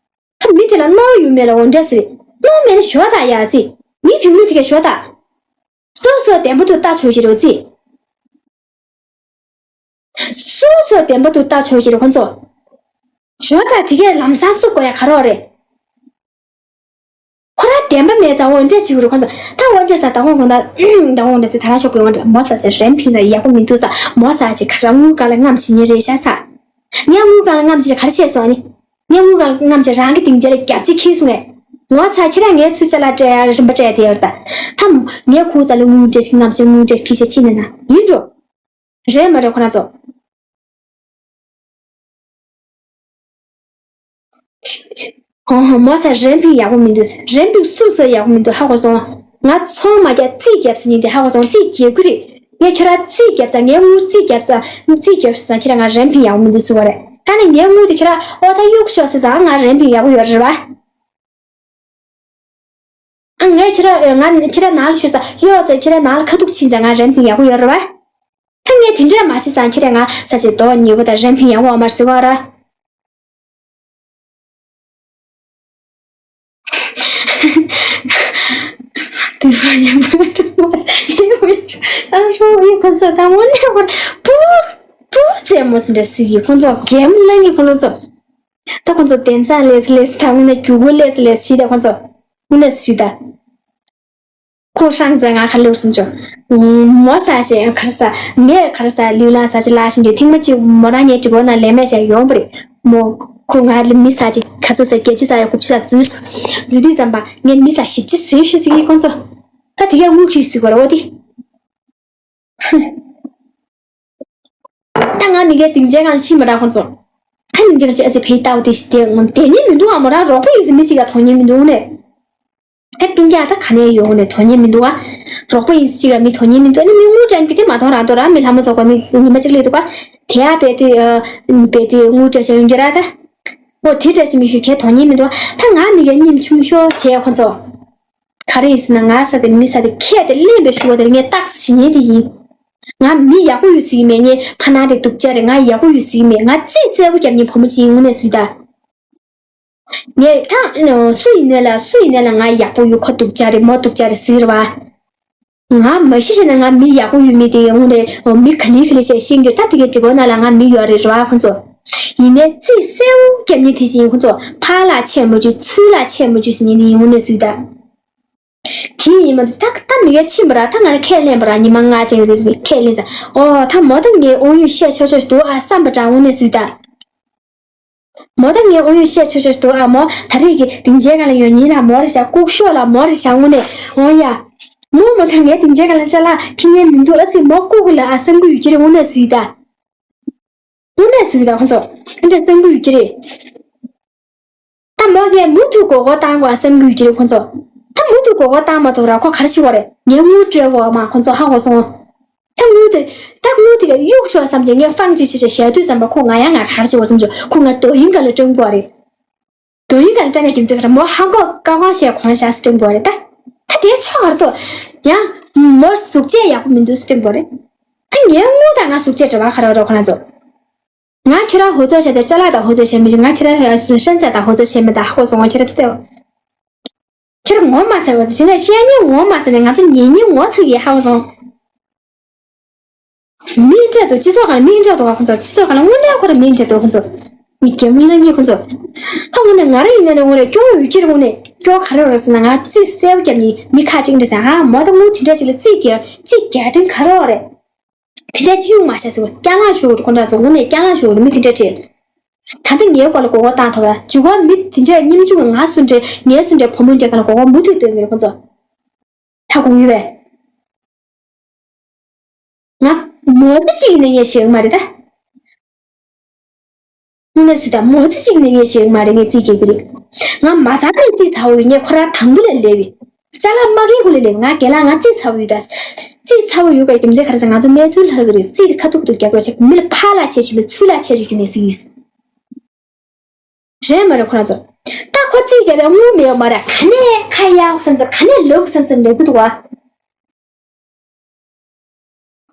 ད་མི་དེ་ལ་མནོ་ཡོད་མེད་ལ་འོ་འདྲས་ཟེར། མནོ་མེད་ན་ཞོ་ད་ཡ་ཙི། མི་བེའུ་ལུས་དེ་ག་ཞོ་ད། སོ་སོ་བདེན་པ་འདུག་ལྟ་ཆོག་གི་རེད་ཙི། སོ་སོ་བདེན་པ་འདུག་ལྟ་ཆོག་གི་རེད་ཁོ་ཚོ། ཞོ་ད་དེ་གས་ལམ་སང་སུ་དགོས་ཡ་ག་རོགས་རེད། ཁོ་རང་བདེན་པ་མེད་ཙང་འོ་འདྲས་བྱེད་དགོས་རེད་ཁོ་ཚོ། ད་འོ་འདྲས་ས་ད་འོང་གོང་ད་ད་འོང་འདྲས་ས་ད་རང་ཤོག་གི་འོ་འདྲས་མོ་ས་ཞེ་རན་ཕིན་ས་ཡག་པོ་མི་འདུག་ས་མོ་ས་ཅིག་ག་རང་དངུལ་གང་ལ་རྔམ་བྱེད་ཉེ་རེད་ཤ་ས། ངས་དངུལ་གང་ལ་རྔམ་བྱེད་ག་རེ་བྱས་སོང་ཨ་ནི། ངས་དངུལ་གང་ལ་རྔམ་བྱེད་རང་གི་སྡིངས་ཆ་ལ་རྒྱབ་ཆེ་ཁྱེར་སོང་ངས། ངོ་ཚ་ཁྱེད་རང་ངའི་ཚུར་ཅ་ལག་སྤྲད་ཡ་རིན་པ་སྤྲད་དེ་ཡོད་ད། ད་ངས་ཁུག་ཙ་ལ་དངུལ་སྤྲད་ཤིག་རྔམ་བྱེད་དངུལ་སྤྲད་ཤིག་ཁྱེད་ཤ་ཕྱིན་ནས་ན་ཡིན་འགྲོ། རེད་མ་རེད་ཁོ་རང་ཚོ། ཧོ་ཧོ་མོ་ས་རན་ཕིང་ཡག་པོ་མི་འདུག་རན་ཕིང་སུ་སུ་ཡག་པོ་མི་འདུག་ཧ་གོ་སོང་། ང་ཚོང་མ་རྒྱག་རྩིས་རྒྱབ་ཟེར་ཉིན་དེ་ཧ་གོ་སོང་རྩིས་རྒྱབ་ཀྱི་རེད། ངས་ཁྱོད་ར་རྩིས་རྒྱབ་ཙང་ངའི་དངུལ་རྩིས་རྒྱབ་ཙང་རྩིས་རྒྱབ་ཟེར་ཙང་ཁྱེད་ར་ང་རན་ཕིང་ཡག་པོ་མི་འདུག་ཟེར་བ་རེད། ད་ནི་ངའི་དངུལ་དེ་ཁྱེད་ར་ཨོ་ད་གཡུག་ཤོག་ཟེར་ཙང་ང་རན་ཕིང་ཡག་པོ་ཡོད་རེད་བ། ཨ་ངས་ཁྱེད་ར་ང་ཁྱེད་ར་ནང་ལ་ཤོད་ས་གཡོག་ཙེ་ཁྱེད་ར་ནང་ལ་ཁ་ཐུག་ཕྱིན་ཙང་ང་རན་ཕིང་ཡག་པོ་ཡོད་རེད་བ། ད་ངས་དེ་འདྲས་མ་བྱེད་ཙང་ཁྱེད་ར་ང་ས་ཆེ་རྡོ་ཉེ་བོ་དང་རན་ཕིང་ཡག་པོ་ཡོད་མ་རེད་ཟེར་བ་ར། དུས་བ་ཡིན་པ་ཡིན་པ་ཡིན་པ་ཡིན་པ་ཁོ་ཚོ་ད་དངོས་གནས་ཁོ་པུ་པུ་རྩེད་མོ་ཟིན་འདྲ་ཟིག་གི་ཁོ་ཚོ་གེམ་ལ་ནི་ཁོ་ཚོ་ད་ཁོ་ཚོ་དན་ཚ་ལེས་ལེས་ད་དངོས་གནས་རྒྱུ་གུ་ལེས་ལེས་ཤི་ད་ཁོ་ཚོ་དངོས་གནས་སུ་ད་ཁོ་ཧྲང་ཙེ་ང་ཁ་ལུར་སུམ་ཅོ་མོ་ས་ཞེ་ཁར་ས་ངས་ཁར་ས་ལུས་ལ་ས་ཞེ་ལ་ཞིང་གི་ཐེངས་མ་གཅིག་མོ་རང་ངའི་གྲི་གོ་ན་ལས་མེད་ཞེ་ཡོང་པ་རེད་མོ། ཁོ་ང་ལ་མི་ས་ཅིག་ཁ་ཚོ་ས་བརྒྱད་ཅུ་ས་ཡ་དགུ་བཅུ་ས་འཛུལ་སོང་། འཛུལ་དུས་ཙམ་པ་ངས་མི་ས་བཞི་བཅུ་ཟེར་ཞུ་ཟེར་གི་ཁོང་ཚོ། ད་དེ་ག་དངུལ་ཁྱེར་ཟེར་གོ་ར་འོ་དེ། ཧུམ། ད་ང་མི་གའི་སྡིངས་ཆའི་སྒང་ཕྱིན་མ་ར་ཁོང་ཚོ། ད་སྡིངས་ཆའི་སྒང་ཕྱི་ཨ་ཙི་ཕེ་ཏའོ་དེ་ཞིག་དེ་ངམ་དེ་ཉིན་མི་འདུག་ཨ་མོ་ར་རོགས་པ་ཡིན་ཟེར་མི་གཅིག་ག་དོ་ཉིན་མི་འདུག་ནས། ཨ་སྤུན་ཀྱག་ད་ག་ནས་ཡོང་ནས་དོ་ཉིན་མི་འདུག་ཨ། རོགས་པ་ཡིན་ཟེར་གཅིག་ག་མི་དོ་ཉིན་མི་འདུག་ཨ་ནི་མི་དངུལ་སྤྲད་མཁན་དེ་མ་གཏོང་རང་དོ་ར་མི་ལྷ་མོ་ཚོགས་པ་མི་ཉི་མ་གཅིག་སླེབས་འདུག་ཨ། དེ་ཨ་བེ་དེ་ཨ་བེ་དེ་དངུལ་སྤྲད་བྱ་ཡོང་རྒྱུ་ར་ད། ཨོ་དེ་འདྲ་ཞིག་མི་ཞུ་ཁའི་དོ་ཉིན་མི་འདུག་ཨ། ད་ང་མི་གའི་ཉིམ་ཆུང་ཤོས་བྱས་ཁོ་ཚོ། ག་རེ་ཡིན་ཟེར་ན་ང་ས་དེ་མི་ས་དེ་ཁྱད་དེ་ལེན་པའི་ཞུ་བ་དེ་ངས་རྟགས་ཞིག་ཉན་དེ་ཡིན། ང་མི་ཡག་པོ་ཡོད་ཟེར་གི་མེད་ངས་ཕ་ནང་དེ་སྡུག་ཅག་རེད་ང་ཡག་པོ་ཡོད་ཟེར་གི་མེད་ང་རྩིས་རྩལ་པོ་རྒྱབ་ཉན་བུ་མོ་ཅིག་ཡིན་དངོས་གནས་སུས་ད། ངས་ད་སུ་ཡིན་ནའི་ལ་སུ་ཡིན་ནའི་ལ་ང་ཡག་པོ་ཡོད་ཁོ་སྡུག་ཅག་རེད་མོ་སྡུག་ཅག་རེད་ཟེར་བ། ང་མ་ཤི་བྱས་ན་ང་མི་ཡག་པོ་ཡོད་མེད་དེ་དངོས་གནས་མི་ག་ལེ་ག་ལེ་བྱས་ཤེས་ཀྱི་ད་དེ་གའི་འབྲི་གོ་ན་ལ་ང་མི་ཡོད་རེད་ར་ཁོ་ཚོ། ཡིན་ནའི་རྩིས་གསལ་བོ་རྒྱབ་ཉན་དེ་བཞིན་ཡིན་ཁོ་ཚོ་ཕར་ལ་ཆད་མ་བཅུག་ཚུར་ལ་ཆད་མ་བཅུག་ཟེར་ཉན་དེ་ཡིན་དངོས་གནས་སུས་ད། དེ་ཡིན་མ་ད་ད་མི་ག་ཕྱིན་པ་ར་ད་ང་ལ་ཁས་ལེན་པ་ར་ཉི་མ་ལྔ་དྲན་ཡོད་དེ་ཁས་ལེན་ཙང་ཨོ་ད་མོ་ད་ངའི་དབང་ཡོད་བཤད་ཆོག་ཆོག་ཞིག་འདུག་ཨ་བསམ་པ་འདྲ་དངོས་གནས་སུས་ད། མོ་ད་ངའི་དབང་ཡོད་བཤད་ཆོག་ཆོག་ཞིག་འདུག་ཨ་མོ་ད་རེས་ཀྱི་སྡིངས་ཆའི་སྒང་ལ་ཡོང་ཉིན་ལ་མོ་རེ་བཞག་ལྐུགས་ཤོག་ལ་མོ་རེ་བཞག་དངོས་གནས་འོང་ཡ། མོ་མོ་ད་ངའི་སྡིངས་ཆའི་སྒང་ལ་ཅ་ལག་ཁྱི་ངན་མི་འདུག་ཨ་ཙི་མོ་ལྐུགས་ལ་ཨ་བསམ་གི་ཡོད་ཀྱི་རེད་དངོས་གནས་སུས་ད། དངོས་གནས་ཟེར་གི་ད་ཁོ་ཚོ། ཨ་འདྲ་བསམ་གི་ཡོད་ཀྱི་རེད། ད་མོ་གས་མུ་མཐུད་མགོ་སྐོར་བཏང་དགོས་བསམ་གི་ཡོད་ཀྱི་རེད་ཁོ་ཚོ། ད་མུ་མཐུད་མགོ་སྐོར་བཏང་མ་ཐུབ་ར་ཁོ་ག་རེ་བྱེད་དགོས་རེད། ངས་དངུལ་སྤྲད་དགོས་མ་ཁོ་ཚོ་ཧ་གོ་སོང་། ད་དངུལ་དེ་ད་དངུལ་དེ་གས་གཡུག་ཆོག་བསམ་བྱས་ངས་ཧྥང་ཅིག་བྱས་བྱས་ཞལ་དུས་ཙམ་པ་ཁོ་ང་ཡང་ང་ག་རེ་བྱེད་དགོས་བསམ་བྱས་ཁོ་ང་རྡོ་ཡིན་ག་ལ་སྤྲད་དགོས་རེད། རྡོ་ཡིན་ག་ལ་སྤྲད་མེད་རྒྱུ་མཚན་ག་རེ་མོ་ཧ་གོ་ཀ་ཝང་བྱས་གོང་བྱས་སྤྲད་དགོས་རེད་ད། ད་དེ་ཆོག་ག་རེ་ཐོག་ཡང་མོ་གཟུགས་བྱད་ཡག་པོ་མི་འདུག་སྤྲད་དགོས་རེད། ཨ་ངའི་དངུལ་དང་ང་གཟུགས་བྱད་འབྲེལ་བ་ག་རེ་རོགས་ཁོ་ན་ཚོ། ང་ཁྱོད་རང་ཧོ་ཚོ་བྱས་ཏེ་ཅ་ལག་དང་ཧོ་ཚོ་བྱས་མི་འདུག་ང་ཁྱོད་རང་ཧྲན་ཚ་དང་ཧོ་ཚོ་བྱས་མི་འདུག་ཧ་གོ་སོང་ང་ཁྱོད་རང་ལྟོས། ཁྱོད་རང་ངོ་མ་ཚ་བ་ཚེ་དེ་འདྲ་བཤད་ཉན་ངོ་མ་ཚ་ནས་ང་ཚོ་ཉན་ཉན་ངོ་ཚ་གི་ཧ་གོ་སོང་། མིའི་འབྲེལ་དུ་སྤྱི་ཚོགས་ཁང་མིའི་འབྲེལ་དུ་ཁོང་ཚོ་སྤྱི་ཚོགས་ཁང་ལ་དངོས་གནས་ཁོ་རང་མིའི་འབྲེལ་དུ་ཁོང་ཚོ་མི་རྒན་མོ་ལ་ངས་ཁོང་ཚོ་ད་དངོས་གནས་ང་རང་ཡིན་ན་ནས་དངོས་གནས་སྐྱོ་བོ་ཡོད་ཀྱི་རེད། དངོས་གནས་སྐྱོ་ག་རེ་རེད་ཟེར་ན་ང་རྩིས་གསལ་པོ་རྒྱབ་ནས་མི་ཁ་གཅིག་འདྲ་ཟེར་ཨ་མོ་ད་དངུལ་དེ་འདྲ་ཅིག་ལ་རྩིས་རྒྱག་རྩིས་རྒྱག་དྲན་ག་རེ་རེད། དེ་འདྲ་ཅི་ཡོང་མ་ཤག་ཟེར་བ་སྐྱ་ལངས་ཤོར་བ་ཁོ་འདྲ་ཚོ་དངོས་གནས་སྐྱ་ལངས་ཤོར་བ་མི་དེ་འདྲ་བྲེལ། ད་ལྟ་ངའི་སྐོར་ལ་མགོ་སྐོར་བཏང་ཐུབ་ཡ་འཇུ་ག་མི་དེ་འདྲས་སྙེམ་ཆུང་གི་ང་སུ་འདྲས་ངའི་སུ་འདྲས་བུ་མོ་འདྲས་ག་ན་མགོ་སྐོར་མུ་མཐུད་སྟོན་གི་རེད་ཁོ་ཚོ། ཧ་གོ་ཡོད་པས། ང་མོ་ཙི་གཅིག་ཡིན་ན་ངས་ཞེད་གི་མ་རེད་ད། དངོས་གནས་སུ་ད་མོ་ཙི་གཅིག་ཡིན་ན་ངས་ཞེད་གི་མ་རེད་ངས་རྩིས་རྒྱག་གི་རེད། ང་མ་ཚང་ནས་རྩིས་ཚ་བོ་ཡོད་ངས་ཁོ་རང་དང་པོ་ལས་སླེབས་ཡོད། ཅ་ལག་མ་གིའི་སྒོ་ལས་སླེབས་ང་རྒན་ལགས་ང་རྩིས་ཚ་བོ་ཡོད་ད། རྩིས་ཚ་བོ་ཡོད་ག་རྒྱུ་མཚན་ག་རེ་ཟེར་ང་ཚོ་གནས་ཚུལ་ལྷག་གི་རེད་རྩིས་དེ་ཁ་ཐུག་ཁ་ཐུག་རྒྱག་དགོས་ཤག་མི་ལ་ཕར་ལ་ཆད་ཞུ་མེད་ཚུར་ལ་ཆད་ཞུ་རྒྱུ་མེད་ཟེར་གི་ཡོད། རེད་མ་རེད་ཁོ་རང་ཚོ། ད་ཁོ་རྩིས་རྒྱབ་པའི་དངུལ་མེད་པ་མ་རེད། ག་ནས་ཁ་གཡར་བསམ་ཚེ་ག་ནས་ལབ་བསམ་ཚེ་ལབ་གི་འདུག་བ།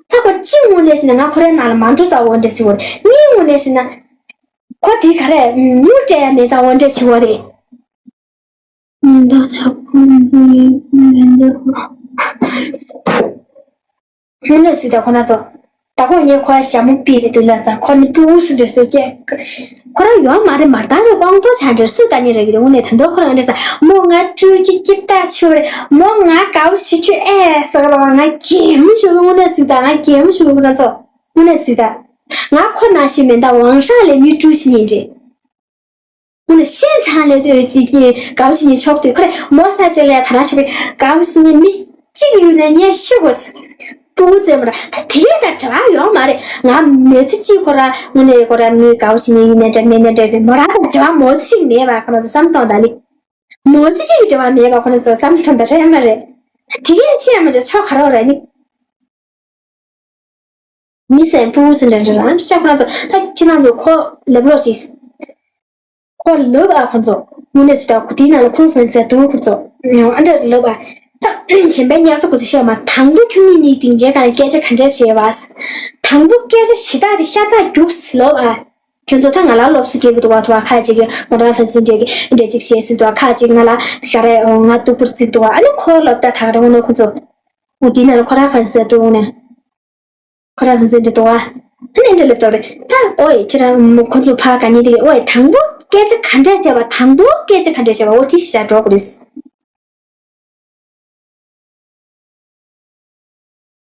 ད་ཁོ་གཅིག་ངོས་ནས་བྱས་ན་ང་ཁོ་རའི་ནང་ལ་མ་འགྲོ་ཚར་བ་འདྲ་ཞིག་བ་རེད། གཉིས་ངོས་ནས་བྱས་ན། ཁོ་དེ་ག་རེ་དངུལ་སྤྲད་ཡ་མེད་ཚར་བ་འདྲ་ཞིག་བ་རེད། ད་ཆ་ཁོང་ཚོའི་རེ་འདོད། དངོས་གནས་སུ་ད་ཁོ་ན་ཚོ། ད་ཁོ་ངས་ཁོ་ཞྭ་མོ་ཕུད་པའི་དུས་ལ་ཙང་ཁོ་ནི་ཕྲུ་གུ་སུ་འདྲ་སུ་སྐྱེ། ཁོ་རང་ཡོད་མ་རེད་མ་རེད། ད་རེད་དབང་པོ་ཆ་འདྲ་སུ་ད་ནི་རེ་གི་རེ་དངོས་གནས་ད་འདོད་ཁོ་རང་འདྲ་ས་མོ་ང་སྤྲུལ་གྱི་སྐྱིད་ད་ཆུ་རེད་མོ་ང་དགའ་བོ་ཞིག་ཆུ་ཨེ་ཟེར་ལ་ང་གད་མོ་ཤོར་གི་དངོས་གནས་སུ་ད་ང་གད་མོ་ཤོར་གི་ཁོ་ན་ཚོ། དངོས་གནས་སུ་ད། ང་ཁོ་ན་ཞིག་མེད་ད་ཝང་ཧྲང་ལས་མི་སྤྲུལ་ཞིག་ཡིན་འདྲ། ཧུ་ནི་ཤན་ཁྲང་ལས་དུ་ཅི་ཅི་དགའ་བོ་ཞིག་ཉིད་ཆོག་དུས་ཁོ་རེ་མོ་ས་ཅི་ལས་ཐ་ར་ཤོག་གི་དགའ་བོ་ཞིག་ཉིད་མི་གཅིག་ཡུལ་ནས་ཉན་ཤི་དགོས། སྤུ་གུ་བཙན་པོ་ར་ད་དེ་ལས་ད་འབྲེལ་བ་ཡོད་མ་རེད། ང་མི་ཚེ་གཅིག་ཁོ་ར་དངོས་གནས་ཁོ་ར་མི་དགའ་བོ་ཞིག་ཉིད་ཡུལ་ནས་འདྲ་མེད་ནས་འདྲ་རེད། མོ་ར་ད་འབྲེལ་བ་མོ་ཚེ་གཅིག་མེད་པ་ཁོ་ན་ཚོ་བསམ་གཏོང་ད་ནི། མོ་ཚེ་གཅིག་གི་འབྲེལ་བ་མེད་པ་ཁོ་ན་ཚོ་བསམ་གཏོང་ད་རེད་མ་རེད། ད་དེ་ལས་ཆེ་ཡ་མ་ཆེ་ཆོག་ག་རོགས་རེད་ནི། མི་སེམས་སྤུ་གུ་སེམས་འདྲ་འདྲ་རང་འདྲ་ཆགས་ཁོ་རང་ཚོ་ད་ཁྱེད་རང་ཚོ་ཁོ་ལབ་རོགས་ཞིག་ཁོ་ལབ་ཨ་ཁོ་ཚོ་དངོས་གནས་སུ་ད་གུ་དེའི་ནང་ལ་ཁུར་ཕན་ཟེར་འདུག་ཁོ་ཚོ་ཨ་འདྲ་ལབ་ཨ། ད་གཞན་པའི་ཉག་ས་ཁོ་ཚོ་བཤད་མ་དང་པོ་ཁྱོད་གཉིས་གཉིས་སྡིངས་ཆའི་སྒང་ལ་སྐད་ཆ་ག་འདྲ་བཤད་པ། དང་པོ་སྐད་ཆ་ཞེ་དྲག་ཅིག་ཤ་ཚ་རྒྱུགས་ལབ་ཨ། ཁྱོད་ཚོ་ད་ང་ལ་སློབ་གསོ་སྐྱེལ་གི་འདུག་བ། ཐུ་བ་ཁ་ཅིག་གི་ང་རང་ཕན་ཚུན་འདྲེ་གི་འདྲེ་ཅིག་བཤད་སྲིད་འདུག་བ། ཁ་ཅིག་ང་ལ་ཤ་རེ་ང་སྡུག་པོར་བརྩིས་འདུག་བ། ཨ་ནི་ཁོ་སློབ་ད་ད་ག་རང་ནོ་ཁོ་ཚོ་འོ་དེའི་ནང་ལ་ཁོ་རང་ཕན་ཚུན་འདུག་ནས། ཁོ་རང་ཕན་ཚུན་འདྲེ་འདུག་བ། ཨ་ནི་འདྲེ་ལབ་འདུག་རེད་ད། ཨོའི་ཁྱེད་རང་ཁོ་ཚོ་ཕ་ག་ཉིད་དེ་ཨོའི་དང་པོ་སྐད་ཆ་ག་འདྲ་བྱ་བ་དང་པོ་སྐད་ཆ་ག་འདྲ་བྱ་བ་འོ་དེ་ཤ་འགྲོ་གི་རེད།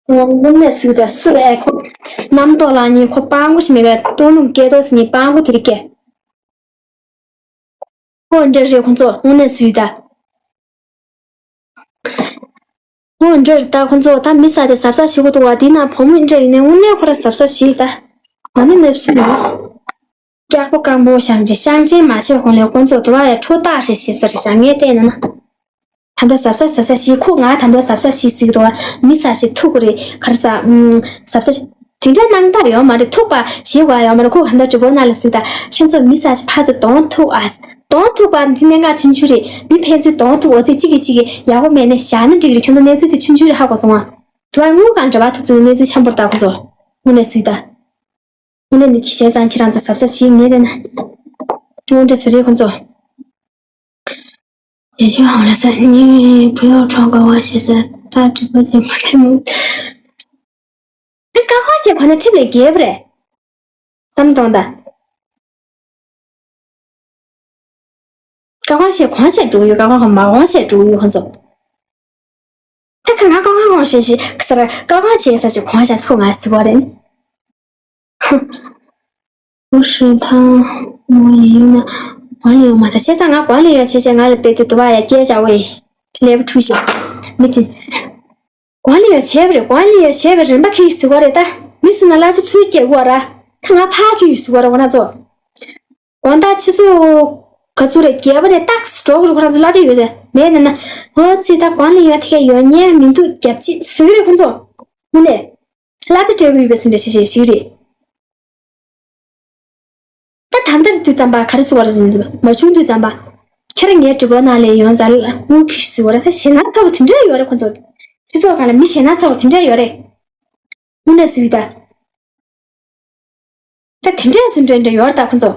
དངོས་གནས་སུ་དང་སུ་རེད་ཁོ། རྣམ་རྟོག་ལ་ཉིད་ཁོ་སྤང་པོ་ཞིག་མེད་པའི་སྟོང་ལུང་སྐད་ཏོག་ཟིན་ཉིད་སྤང་པོ་དེ་རིགས་སྐད། ཁོ་འདྲ་རེད་ཁོ་ཚོ་དངོས་གནས་སུ་ད། ཁོ་འདྲ་རེད་ད་ཁོ་ཚོ་ད་མི་ས་དེ་གཟབ་གཟབ་བྱེད་དགོས་འདུག་བ། དེ་ན་བུ་མོ་འདྲ་ཡིན་ནའི་དངོས་གནས་ཁོ་ར་གཟབ་གཟབ་བྱེད་ད། ང་ནི་ནབ་སུ་ཡོད། སྐྱག་པ་སྐམ་པོ་བཤང་གཅི་བཤང་གཅི་མ་བྱས་གོང་ལས་ཁོ་ཚོ་དུ་བ་ཡ་ཁྲོ་ཐག་རེད་ཞེས་ཟེར་བཤང་ངས་བལྟས་ན་ན། ད་ལྟ་གཟབ་གཟབ་གཟབ་གཟབ་བྱེད་ཁོ་ང་ད་དུང་གཟབ་གཟབ་བྱེད་ཟིག་རོ། མི་ས་ཞིག་ཐུག་གི་རེད་ག་རེ་ཟ། ཨུམ། གཟབ་གཟབ། དེ་འདྲ་སྣང་དག་ཡོད་མ་རེད། ཐུག་པ་ཞེད་དགོས་ཡོད་མ་རེད། ཁོ་ག་འདྲ་གྲི་པོ་ན་ལ་ཟིག་ད་ཁྱོད་ཚོ་མི་ས་ཞིག་ཕ་ཚོ་གདོང་ཐུག་ཨ། གདོང་ཐུག་པ་འདི་གནད་འགག་ཆུང་ཆུང་རེད། མི་ཕན་ཚུན་གདོང་ཐུག་འོ་ཙི་གཅིག་གིས་གཅིག་གིས་ཡག་པོ་མེད་ནས་བཞག་ན་འགྲིག་རེད། ཁྱོད་ཚོ་གནས་ཚུལ་དེ་ཆུང་ཆུང་རེད་ཧ་གོ་སོང་ཨ། དུ་བ་དངུལ་གང་འདྲ་བ་ཐུག་ཚོ་གནས་ཚུལ་འཆམ་པོར་ད་ཁོ་ཚོ་དངོས་གནས་སུ་ད། དངོས་གནས་ནི་ཁྱི་བྱས་ཙང་ཁྱེད་རང་ཚོ་གཟབ་གཟབ་བྱེད་ངེས་རེད་ན། དངོས་འདྲ་ཟེར་རེད་ཁོ་ཚོ། རྗེས་ཕྱོགས་ཧང་ལ་ས་ནི་བུ་ཡོ་ཁྲོ་ག་བ་ཞེ་ས་ད་གྲི་པ་ཅན་མ་ལས་མོ། ཨ་ཀ་ཁོ་ཁྱེད་ཁོ་ན་ཁྲིམས་ལས་རྒྱལ་བ་རེད། བསམ་གཏོང་ད། ཀ་ཁོ་ཞེས་གོང་ཞེས་འགྲོ་ཡོད་ཀ་ཁོ་མ་གོང་ཞེས་འགྲོ་ཡོད་ཁོ་ཚོ། ད་ཁ་ང་ཀ་ཁོ་གོང་ཞེས་ཞེས་ཁ་སར་ཀ་ཁོ་བྱས་ས་ཞེས་གོང་ཞེས་ཁོ་ང་སི་བ་རེད། ཧུ། ཧུ་ཧྲི་ཐང་མོ་ཡིན་ན་གོང་ལ་ཡོད་མ་ས་བྱས་ཙང་ང་གོང་ལ་ཡོད་བྱས་བྱས་ང་ལ་དཔེ་དེ་དུ་བ་ཡ་སྐྱེལ་བྱ་བས་ལེབ་ཁྲུ་ཞིག་མི་དེ། གོང་ལ་ཡོད་བྱས་པ་རེད། གོང་ལ་ཡོད་བྱས་པ་རིན་པ་ཁྱེར་ཡོད་ཟི་བ་རེད་ད། མི་སུ་ན་གླ་ཆ་ཚུར་སྐྱེལ་དགོས་ར། ད་ང་ཕ་ཁྱེར་ཡོད་ཟི་བ་རེད་འོ་ན་ཚོ། དགོང་དག་ཕྱི་སོ། ག་ཚོད་རེད་རྒྱལ་བ་རེད་ཏག་སི་འགྲོ་གི་རུ་ཁོ་རང་ཚོ་གླ་ཆ་ཡོད་ཟེར་མེད་ན་ན། འོ་ཙི་ད་གོང་ལ་ཡོད་ཐེ་ཡོད་ཉན་མི་འདུག་རྒྱབ་ཅི་ཟི་གི་རེད་ཁོ་ཚོ། དངོས་གནས། གླ་ཆ་སྤྲད་གི་ཡོད་པའི་སེམས་ཁྲལ་ཤེས་ཤེས་ཤིག་རེད། ད་ད་ལྟ་རེད་དུས་ཙམ་པ་ག་རེ་ཟེར་བ་རེད་འདུག་མ་བྱུང་དུས་ཙམ་པ། ཁྱེད་རང་ངའི་གྲི་པོ་ནང་ལས་ཡོང་ཙང་དངུལ་ཁྱི་ཟེར་བ་རེད་ད་ཞེ་ན་ཚ་བོ་དེ་འདྲ་ཡོད་རེད་ཁོ་ཚོ། སྤྱི་ཚོགས་སྒང་ལ་མི་ཞེ་ན་ཚ་བོ་དེ་འདྲ་ཡོད་རེད། དངོས་གནས་སུ་ཡོད་ད། ད་དེ་འདྲ་ཚུན་འདྲ་འདྲ་ཡོད་རེད་ད་ཁོ་ཚོ།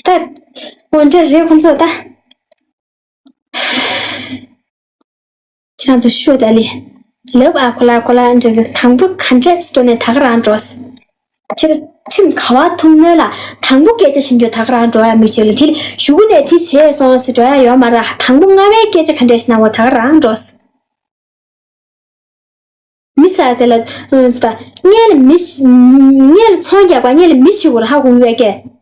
ད། འོ་འདྲ་རེད་ཁོ་ཚོ་ད། ཁྱེད་རང་ཚོ་ཤོད་ད་ལི། ལབ་ཨ་ཁོ་ལ་ཁོ་ལ་འདྲ་གི་དང་པོ་ག་འདྲས་སྤྲོ་ནས་ད་ག་རང་འགྲོ། ཁྱེད་ཁྲིམས་ག་བ་ཐུག་ནས་ལ་དང་པོ་སྐད་ཆ་བྱེད་རྒྱུ་ད་ག་རང་འགྲོ་ཡ་མི་བྱེད་ལ་དེ་ལ་གཞུག་གུ་ནས་དེ་བྱས་སོང་ཟེར་འགྲོ་ཡ་ཡོད་མ་ར་དང་པོ་རྔ་བའི་སྐད་ཆ་ག་འདྲས་ཤི་ན་བ་ད་ག་རང་འགྲོ། མི་ཟེར་དེ་ལ་ཨ་ད་སྔོན་ལ་མི་ཤི་སྔོན་ལ་ཚོང་རྒྱག་པ་སྔོན་ལ་མི་ཤི་བར་ཧ་གོ་ཡོད་ཀྱེ།